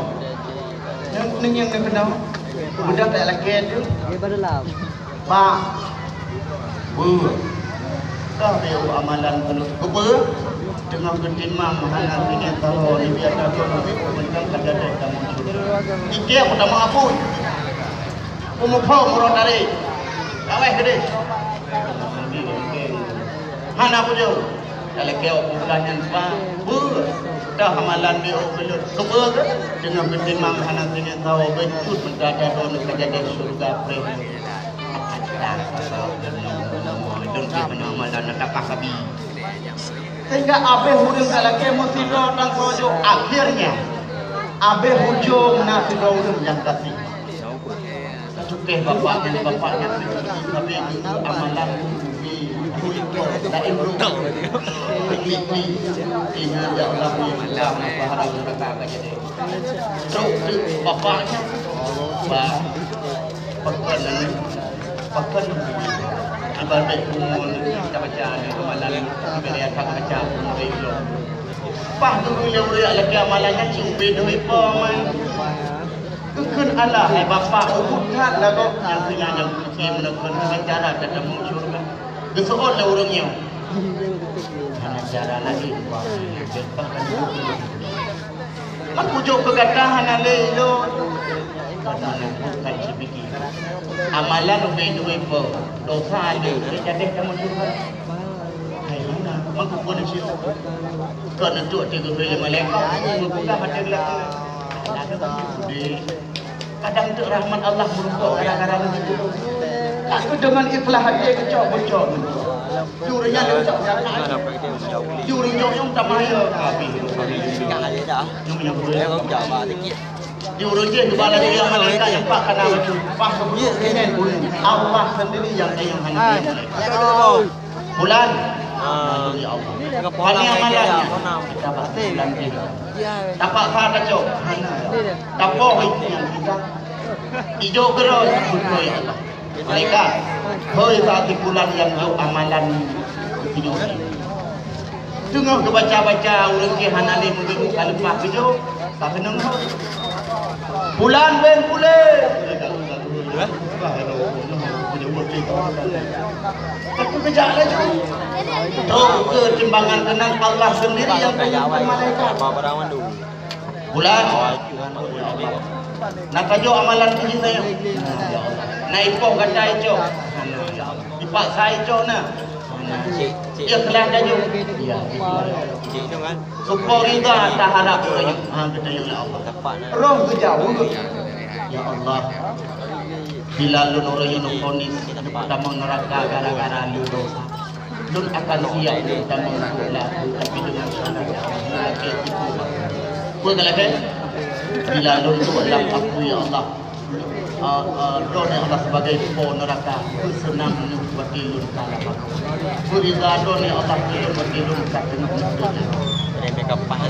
Nyan kuning nyang na keunong. Mudah tak lakèe tu. Dia baru lam. Pak. Bu. Kah beu amalan keuneuk keubeue. Teungoh geutimang hana singoh taho di biasa tu nabi peumeuntang ka jadi kamoe syurga. Ikeu aku tamong apui. Peumuphom uroe tarek. Kaweh keudeh. Hana peujeuet. Talakèe u bulan nyan, "Pak, beuh, dah amalan di ôk beuleuet keubeue keuh, deungon beutimang hana singoh taho, beucut meuda droeneuh ka jadi syeuruga preh." Dong cit meunoe amalan na takah kabi. Sehingga abéh ureueng talakèe meusidroe dan soe jok, akhirnya abéh ujong na sidroe ureueng nyang gasien. Cukéh bapak nyan, bapak nyan, tapi itu amalan di, di, lain tu. Di, di, ingat ya Allah, di, di, pahala neraka ka jadi. Trok di bapak nyan, ba, pakon ni, pakon ni. Ibarat umur ni, kita baca ni, amalan, kita lihat, kita baca umur itu. Pah tu, bila urang lagi amalan nyan, si ubé doi paman. Geukheun Allah, hai Bapak, ubit that lagoe nyang keu nyan nyang pike meuneukheun cara tatamong syeuruga. Geuseuôt lé ureueng nyoe, "Hana cara laén, Pak, hana cara laén." Mak kujok keu gata hana lé ilôn. Gata bukan sipike. Amalan ubé dua ipo, dosa lé, jadi tamong syeuruga. Hai hana. Kon untuk tiga kali malaikat, bukan hati lagi. Kadang tu rahmat Allah merumpok gara-gara begitu. Aku dengan ikhlas hati kecok bocor. Jurinya dia cok. Jurinya yang tak mahal. Habis. Yang yang boleh. Di ureueng jih kepala dia malaikat yang pak kana baju. Pak sebut Allah sendiri yang yang hanya. Bulan. Ah, ya Allah. Hanya amalan. Dapat bulan jih. Tapak sa tacok. Hana. Tapoh itu yang kita. Ijo gero betul ya Allah. Malaikat, hoi saát bulan nyang jok amalan geutanyoe. Teungoh geubaca-baca ureueng jih hana lé meunyoe ka leupah geujok, ka keunong hôi. Bulan ben puléh. Tapi keujak laju. Trok ke timbangan keunan Allah sendiri yang tanya malaikat. Bulan. Na tajok amalan keu jih na. Na ipoh gata icok. Ipaksa icok na. Ikhlas tajok. Ya. Supaya rida taharap geutanyoe. Ha, geutanyoe ya Allah. Roh geujaweueb. Ya Allah. Bila lôn uroe nyoe neufonis tamong neuraka gara-gara lôn dosa. Lôn akan siap lôn tamong peue lakée, tapi deungon syarat lakée tipu. Peue lakée? Bila lôn duek lam apui ya Allah, ah, ah, droeneuh ya Allah sibagai po neuraka, beuseunang neuh watée lôn ka lam apui. Beurida droeneuh ya Allah keu lôn watée lôn ka teungoh neuteuka.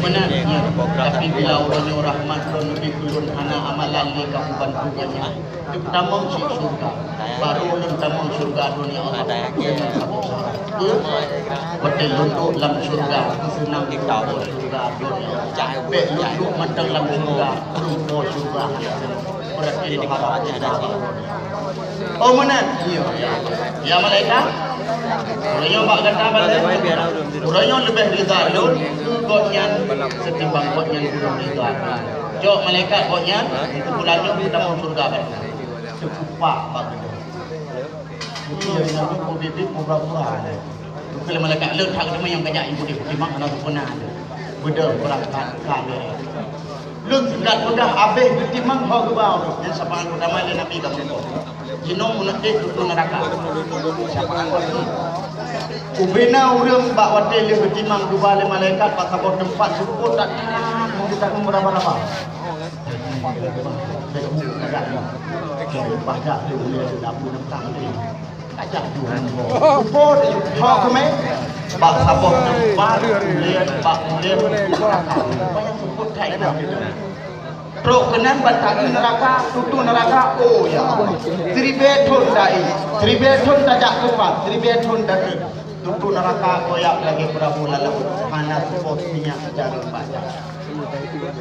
Meunan, ya. Tapi bila uroe nyoe rahmat droeneuh leubeh keu lôn hana amalan lé ka kubantu gobnyan. Tamong cit syeuruga. Barô lôn tamong syeuruga donya Allah. Watée lôn duek lam syeuruga, keuseunang di syeuruga donya. Bék lôn duek mantong lam syeuruga, rupa syeuruga. Berarti lôn harap syeuruga. Oh, meunan? Iya, ya. Ya, malaikat. Uroe nyoe bak gata balée. Uroe nyoe leubeh rida lôn keu gobnyan seutimbang gobnyan lôn rida. Cok malaikat gobnyan, untuk bulan nyoe geutamong syeuruga bak gata. Teukupak bak geutanyoe. Jadi, nyang nyan peubiet-biet pura-pura nyan. Bukan malaikat le that teuma nyang kajak ibu di timang hana sempurna. Beudôh beurangkat ka lé. Lôn singkat peugah habéh geutimang ho geuba ureueng. Nyan syafaat utama lé Nabi ka meututoe. Jinoe meuneuk ék tutoe neuraka. Syafaat Nabi. Ubena ureueng bak watée lheueh geutimang geuba lé malaikat bak saboh teumpat seupôt that, meungeut that meuraba-raba. Bak saboh teumpat, ulée bak ulée. Trok keunan bak taeu neuraka, tutoe neuraka, oh ya Allah. Siribée thon dai, siribée thon tajak keupat, siribée thon dateueng. Tutoe neuraka koyak lagée peurahô lam laôt, hana seupôt sinyak jareung bak jareung.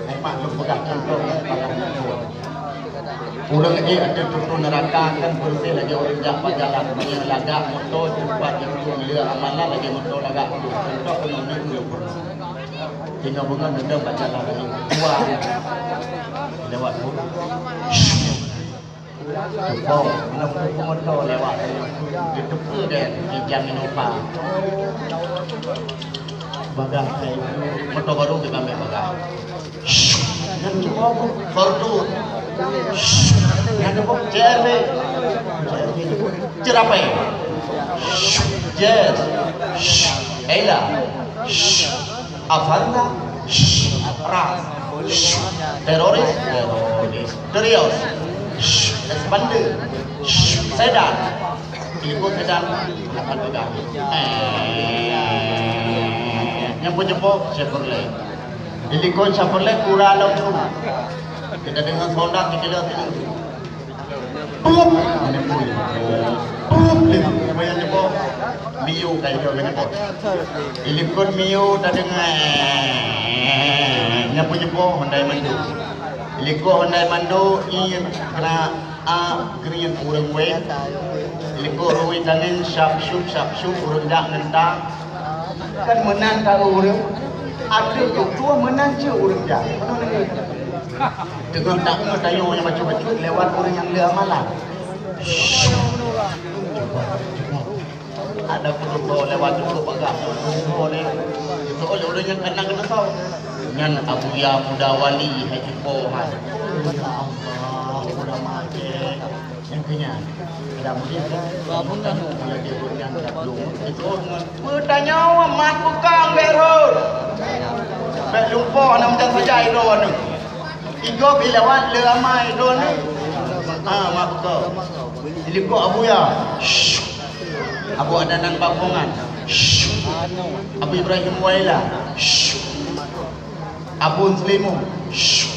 Memang lôn peugah cuntoh nyang pakat. Ureueng ék ateueh tutoe neuraka kan beureuséh lagée ureueng jak bak jalan. Meunyoe lagak moto cepat jeuet le amalan lagée moto lagak. Cuntoh keunoe neuh ulôn peurunoe. Tinggai beungoh neudong bak jalan lagée dua lewat. Cuba, meunyoe moto lewat, jiteupeue deh, di jam inong pa. Bagah kai, moto barô geukambek bagah. Nyan cuba, Fortuner. Nyan cuba, C R V. Ceurapée. Jazz. Ella. Avanza, shh, ras, shh, teroris, teroris, terios, shh, expander, shh, sedan, ibu sedan, akan pegang. Eh, nyang peujeupo Chevrolet. Ilikot Chevrolet kura lom tu. Kita dengan Honda kita lihat ini. Pup! Pup! Miyueb ka jiteubiet nibak. Ilikot miyueb tadeungoe. Nyan peujeupo Hyundai Mando. Ilikot Hyundai Mando, i kena a green ureueng wén. Ilikot rui tangieng syap syup syap syup ureueng jak ngon ta. Kan meunan taeu ureueng. Ateueh tutoe meunan cit ureueng jak. Teungoh tangieng tanyoe nyang bacut-bacut lewat ureueng nyang le amalan. Cuba, cuba. Ada peuruso lewat cukup bagah. Peuruso lé. Itu oleh orang yang kena kena tahu. Nyan Abuya Muda Wali hai cuko hai. Ya Allah, udah mati. Yang kena. Tidak mungkin. Kamu kan mulai dia buat yang tak belum. Itu orang. Bertanya mat bukang berhut. Bek lumpah nak macam saja itu anu. Igob ilawat le amai droeneuh. Ha, mak beutôi. Ilikot Abuya. Shh. Abu Adnan Bampongan. Shh. Abu Ibrahim Waila. Shh. Abon Seulimong. Shh.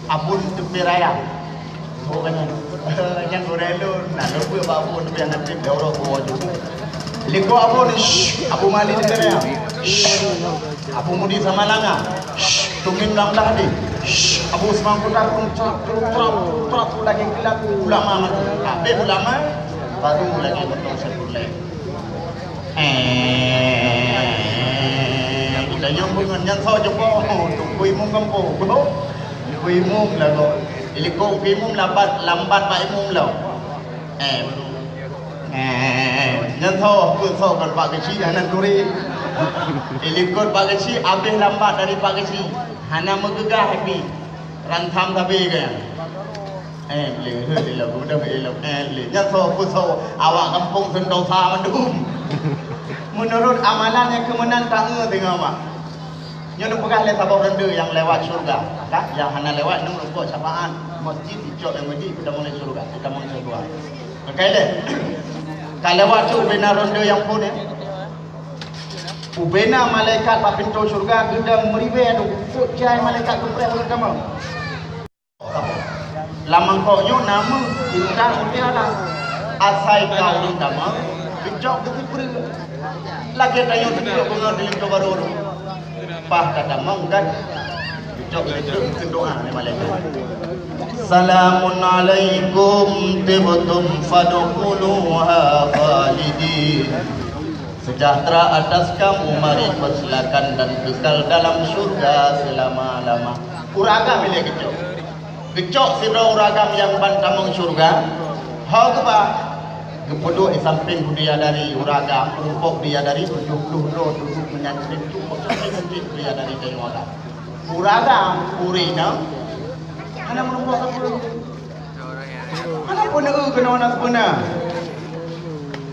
Abon Teupé Raya. Oh, kan. Nyang gurèe lôn. Nah, lôn beuet bak abon tapi nyang aktif dah ureueng buah juga. Likot abon. Shh. Abu Mali Teupé Raya. Shh. Abu Mudi Samalanga, shh, Tumin Lam Dahdi, shh, Abu Usman Kuta Pun, trap, trap, trap, trap, lagi kilat, ulama mati. Habis ulama, baru lagi betul sebulan. Eh, kita nyambung dengan nyang saw jumpa, oh, Teungku Imum kampung, bro. Teungku Imum lah kok. Jadi kok Teungku Imum lambat, lambat bak imum lah. Eh, eh, nyan tho, peue tho kon Pak Geuchik hana turi. Ilikot Pak Geuchik abéh lambat dari Pak Geuchik. Hana meugeugah pi. Rantam sabe ke. Eh, le, le, le, udah, le, le, eh, le. Nyan tho, peue tho, awak gampông sentosa mandum. Meunurot amalan nyang keu meunan tangieng teungoh, Mak. Nyoe neupeugah lé saboh ronde nyang lewat syeuruga, ka? Nyang hana lewat nyoe meureumpok syafaat masjid, icok nyang masjid, peutamong lé syeuruga, peutamong lé syeuruga. Meukai lé, ka lewat cit ubena ronde nyang phon nyan. Ubena malaikat bak pintoe syeuruga geudong meuribèe dum, peuet jai malaikat geupreh ureueng tamong. Lam mangkok nyoe na meuh, intan, mutiara. Asai ka ureueng tamong, geucok geupeue. Lagèe tanyoe teupeue beungoh di linto barô nyoe. Paih ka tamong kan, geucok geupeue, geudoa lé malaikat. Salamun alaikum tibtum fadkhuluha khalidin. Sejahtera atas kamu, mari persilakan dan kekal dalam syurga selama-lama. Ureueng agam ilèe geucok. Geucok sidroe ureueng agam nyang ban tamong syeuruga, ho geuba, geupeuduek di sampéng bidadari ureueng agam, meurumpok bidadari tujoh ploh droe duduek meunan cit, cit bidadari tanyoe agam. Ureueng agam, ureueng inong, hana meurumpok sapeue. Hana peue neueu keunoe na sapeue na.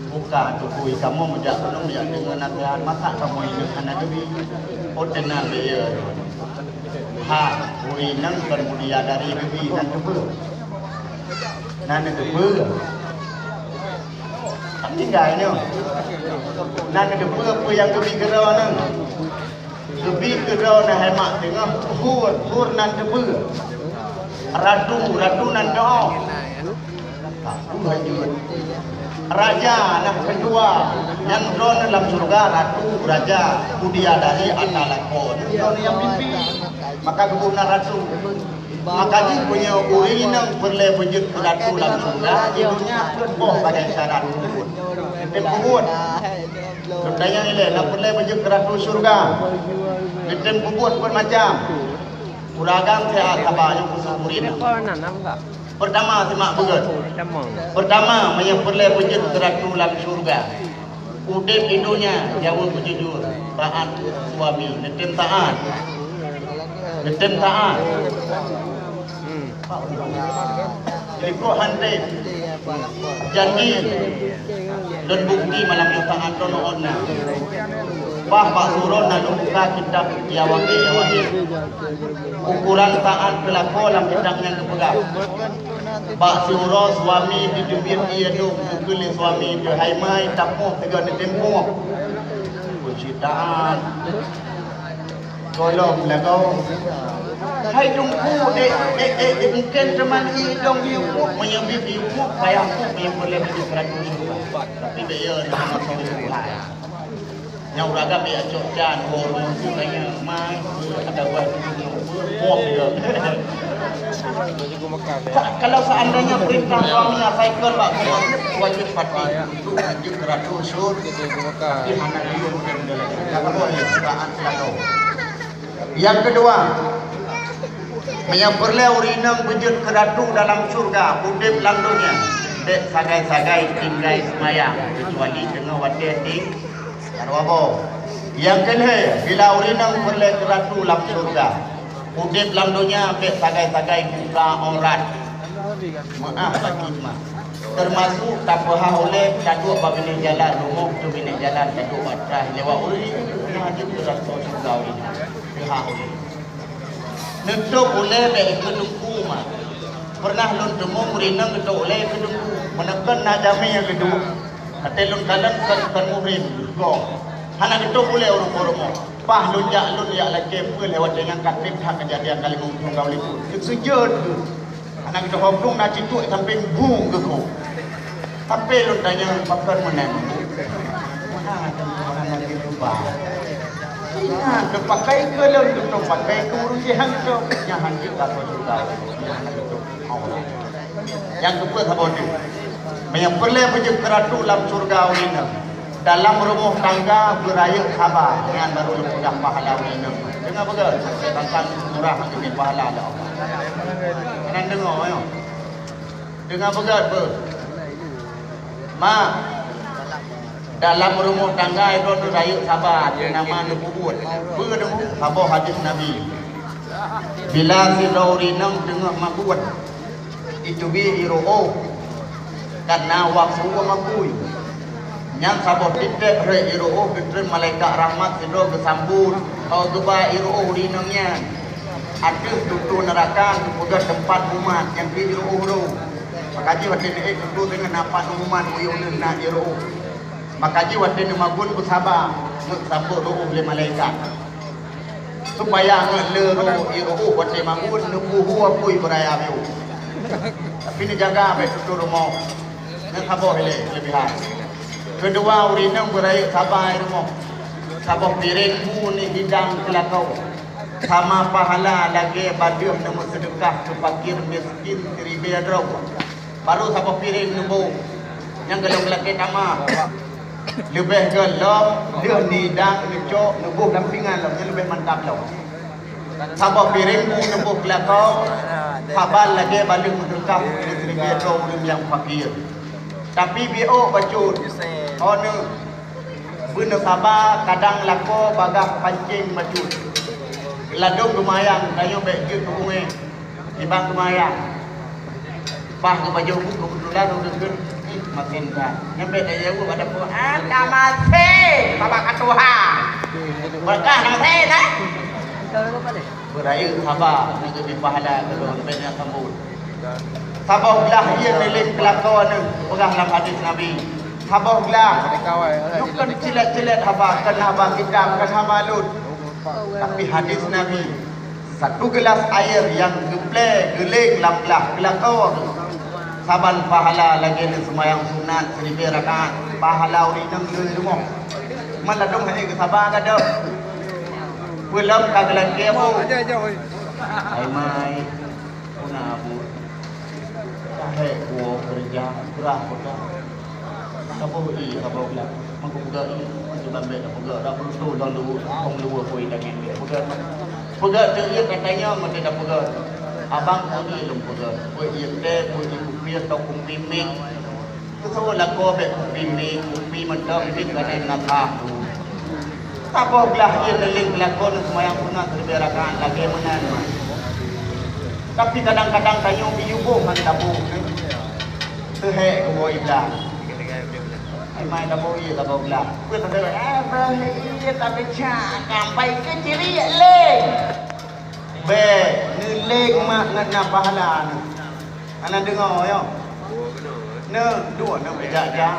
Buka tubuih kamoe meujak keunoe meujak deungoe naseuhat, masa kamoe inong hana geubi. Oh, tenang, ya. Ha, ureueng inong kon bidadari geubi nan teupeue. Nan teupeue. Tinggai nyoe. Nan teupeue peue nyang geubi keudroe nyoe. Geubi keudroe nyoe hai mak teungoh hur, hur nan teupeue. Ratu, ratu nan teuoh. Ka, ulôn jeuet. Raja na keudua, nyang droeneuh lam syeuruga, ratu, raja, bidadari, ata lakoe, droeneuh nyang pimpin. Maka geubri na ratu. Maka jih meunyoe ureueng inong peureulèe beujeuet keu ratu lam syeuruga, di donya peuet boh sagai syarat peubuet. Tem peubuet. Lôn tanyong ilèe, na peureulèe beujeuet keu ratu syeuruga? Tem peubuet peuet macam. Ureueng agam seuhat saba nyang khusos murit. Peurtama, simak beugèt. Peurtama, meunyoe peureulèe beujeuet keu ratu lam syeuruga, udép di donya jaweueb beujujur, taát suami, neutem taát. Neutem taát. Likot han tem. Janji. Lôn bukti malam nyoe taát droeneuh na. Bah bak surôn na lôn buka kitab Yawaqi, Yawaqi. Ukuran taát keu lakoe lam kitab nyan geupeugah. Bak siuroe suami jiteubiet ié dum, geukheun lé suami teuh, "Hai mai, tapoh sigoe neutem poh." Kunci taát. Gohlom lagoe. Hai Teungku, eh, eh, eh, eh, mungken teuma ié dong ié puk, meunyoe biet ié puk, payah puk, meunyoe peureulèe ié puk. Tapi bèk yo, sama-sama Tuhan. Nyang ureueng agam ya cok can, ho rumoh tu kaya mai, ada buah tu, buah dia. Ka-, kalau seandainya perintah suami ya, saya ikut, Pak, wajib, wajib patuh untuk lanjut ke ratu usul. Tapi hana liur dan dalam. Kalau boleh, taat selalu. Nyang keudua, meunyoe peureulèe ureueng inong beujeuet keu ratu dalam syeuruga, udép lam donya. Bék sagai-sagai tinggai seumayang, keucuali teungoh watée ting-, Arwah boh. Nyang keu lhée, bila ureuëng inong peureulée keu ratu lam syeuruga, udeb lam donya bék sagai-sagai buka aurat. Meuáh sakét mah. Teumasuk tapeuhah ulée taduek bak binéh jalan, rumoh teuh binéh jalan taduek bak traih lewat ureuëng, na jeuet keu ratu syeuruga ureuëng inong. Teuhah ulée. Neutôb ulée bék keu teungku mah. Peureunah lôn teumong ureuëng inong geutôb ulée keu teungku. Meuneukon na jamé nyang geuduek, até lôn kalon kon, kon muhrim, goh. Hana geutôb ulée ureuëng rumoh. Paih lôn jak, lôn jak lakée peue lewat deungon ka treb that keujadian kali muphom gaul ibu. Teusujud geuh. Hana geutôb hopung na cituek sampéng bu geukôh. Tapi lôn tanyong pakon meunan. Meunan, meunan lagée rubah. Ingat, teupakai keu lôn, teupakai keu ureuëng jihan tu. Nyan han jeuet ka keu syeuruga. Nyan han jeuet. Allah. Nyang keupeu saboh tu. Meunyoe peureulée beujeuet keu ratu lam syeuruga ureuëng inong. Dalam rumoh tangga beurayeuk saba, nyan barô lôn peugah pahala ureuëng inong. Deungoe beugét, tantang murah geubri pahala lé Allah. Nyan deungoe, nyoe. Deungoe beugét beuh. Mak, dalam rumoh tangga droeneuh rayeuk saba, ateueh nama neupeubuet. Peue deungoe? Saboh hadis Nabi. Bila sidroe ureuëng inong teungoh mabeuet, jiteubiet ié reuôh, kareuna waktu mabui. Nyan saboh tieb-tieb rhot ié reuôh geutreun malaikat rahmat sidroe geusambot, "Ho geuba ié reuôh ureuëng inong nyan." Ateueh tutoe neuraka geupeugét teumpat mumat nyang keu ié reuôh rhot. Maka jih watée neuék tutoe deungon na pat mumat, uyueng na ié reuôh. Maka jih watée neumabeuet beusaba, geusambot reuôh lé malaikat. Supaya ngon le roh ié reuôh watée mabeuet neupeuhu apui beuraya biôh. Tapi neujaga bék tutoe rumoh. Nyan saboh ilée keulebihan. Keudua, ureuëng inong beurayeuk saba i rumoh. Saboh piréng bu neuhidang keu lakoe. Sama pahala lagée bah deuh neumeuseudeukah keu fakir miskin siribée droe. Barô saboh piréng neuboh. Nyang golom lakée tamah. Leubeh golom deuh neuhidang, neucok, neuboh lam pingan lom, nyan leubeh mantap lom. Saboh piréng bu neuboh keu lakoe, saban lagée bah deuh meuseudeukah keu siribée droe ureuëng nyang fakir. Tapi biôk bacut, oh neuh, beuneusaba kadang lakoe bagaih pancéng bacut. Geuladôm geumayang, tanyoe bék jeuet keu beungéh. Nibak geumayang. Bah geupajoh buet keubeutulan ureuëng kheun, ih, masin that. Nyan bék tajaweueb, ada peue, "Ah, ka masin, babah ka tuha." Beureukat na masin, eh? Beurayeuk saba, nyan geubri pahala keu lôn, bék nyan sambot. Saboh glah ié neuléng keu lakoe neuh, peugah lam hadis Nabi. Saboh glah, nyoe kon cilét-cilét haba, kon haba kitab, kon haba lôn. Tapi hadis Nabi, satu gelas air nyang geuplé geuléng lam glah keu lakoe, saban pahala lagée neuseumayang sunat siribée rakaat, pahala ureuëng inong lheueh rumoh. Man ladôm hana geusaba gadôh. Peulom ka geulakée bu. Hai mai, peue na bu. Ka hék woe keureuja, grah peugah. Saboh ié, saboh glah. Mangko peugah ié, mangko bambée tapeugah. Dak beureutoh lôn luweue, hông luweue pui daging dia. Peugah, peugah teu ié ka tanyong, meuti tapeugah. Abang, peue ié lôn peugah? Peue ié teh, peue ié kupi atau kupi mic? Keusoe lakoe bék kupi mic, kupi mantong mic ka na nafah. Saboh glah ié neuléng keu lakoe neuseumayang sunat siribée rakaat lagée meunan mah. Tapi kadang-kadang tanyoe geuyue boh ngon tabông, eh. Teuhék geuwoe iblah. Hai mai tabông ié, tabông glah. Peue saboh, eh, boh ié tapi cak sampai keu ciriek lé. Bék, neuléng mak ngon na pahala neuh. Hana deungoe, yo. Neuh, duek neuh beujak-jak.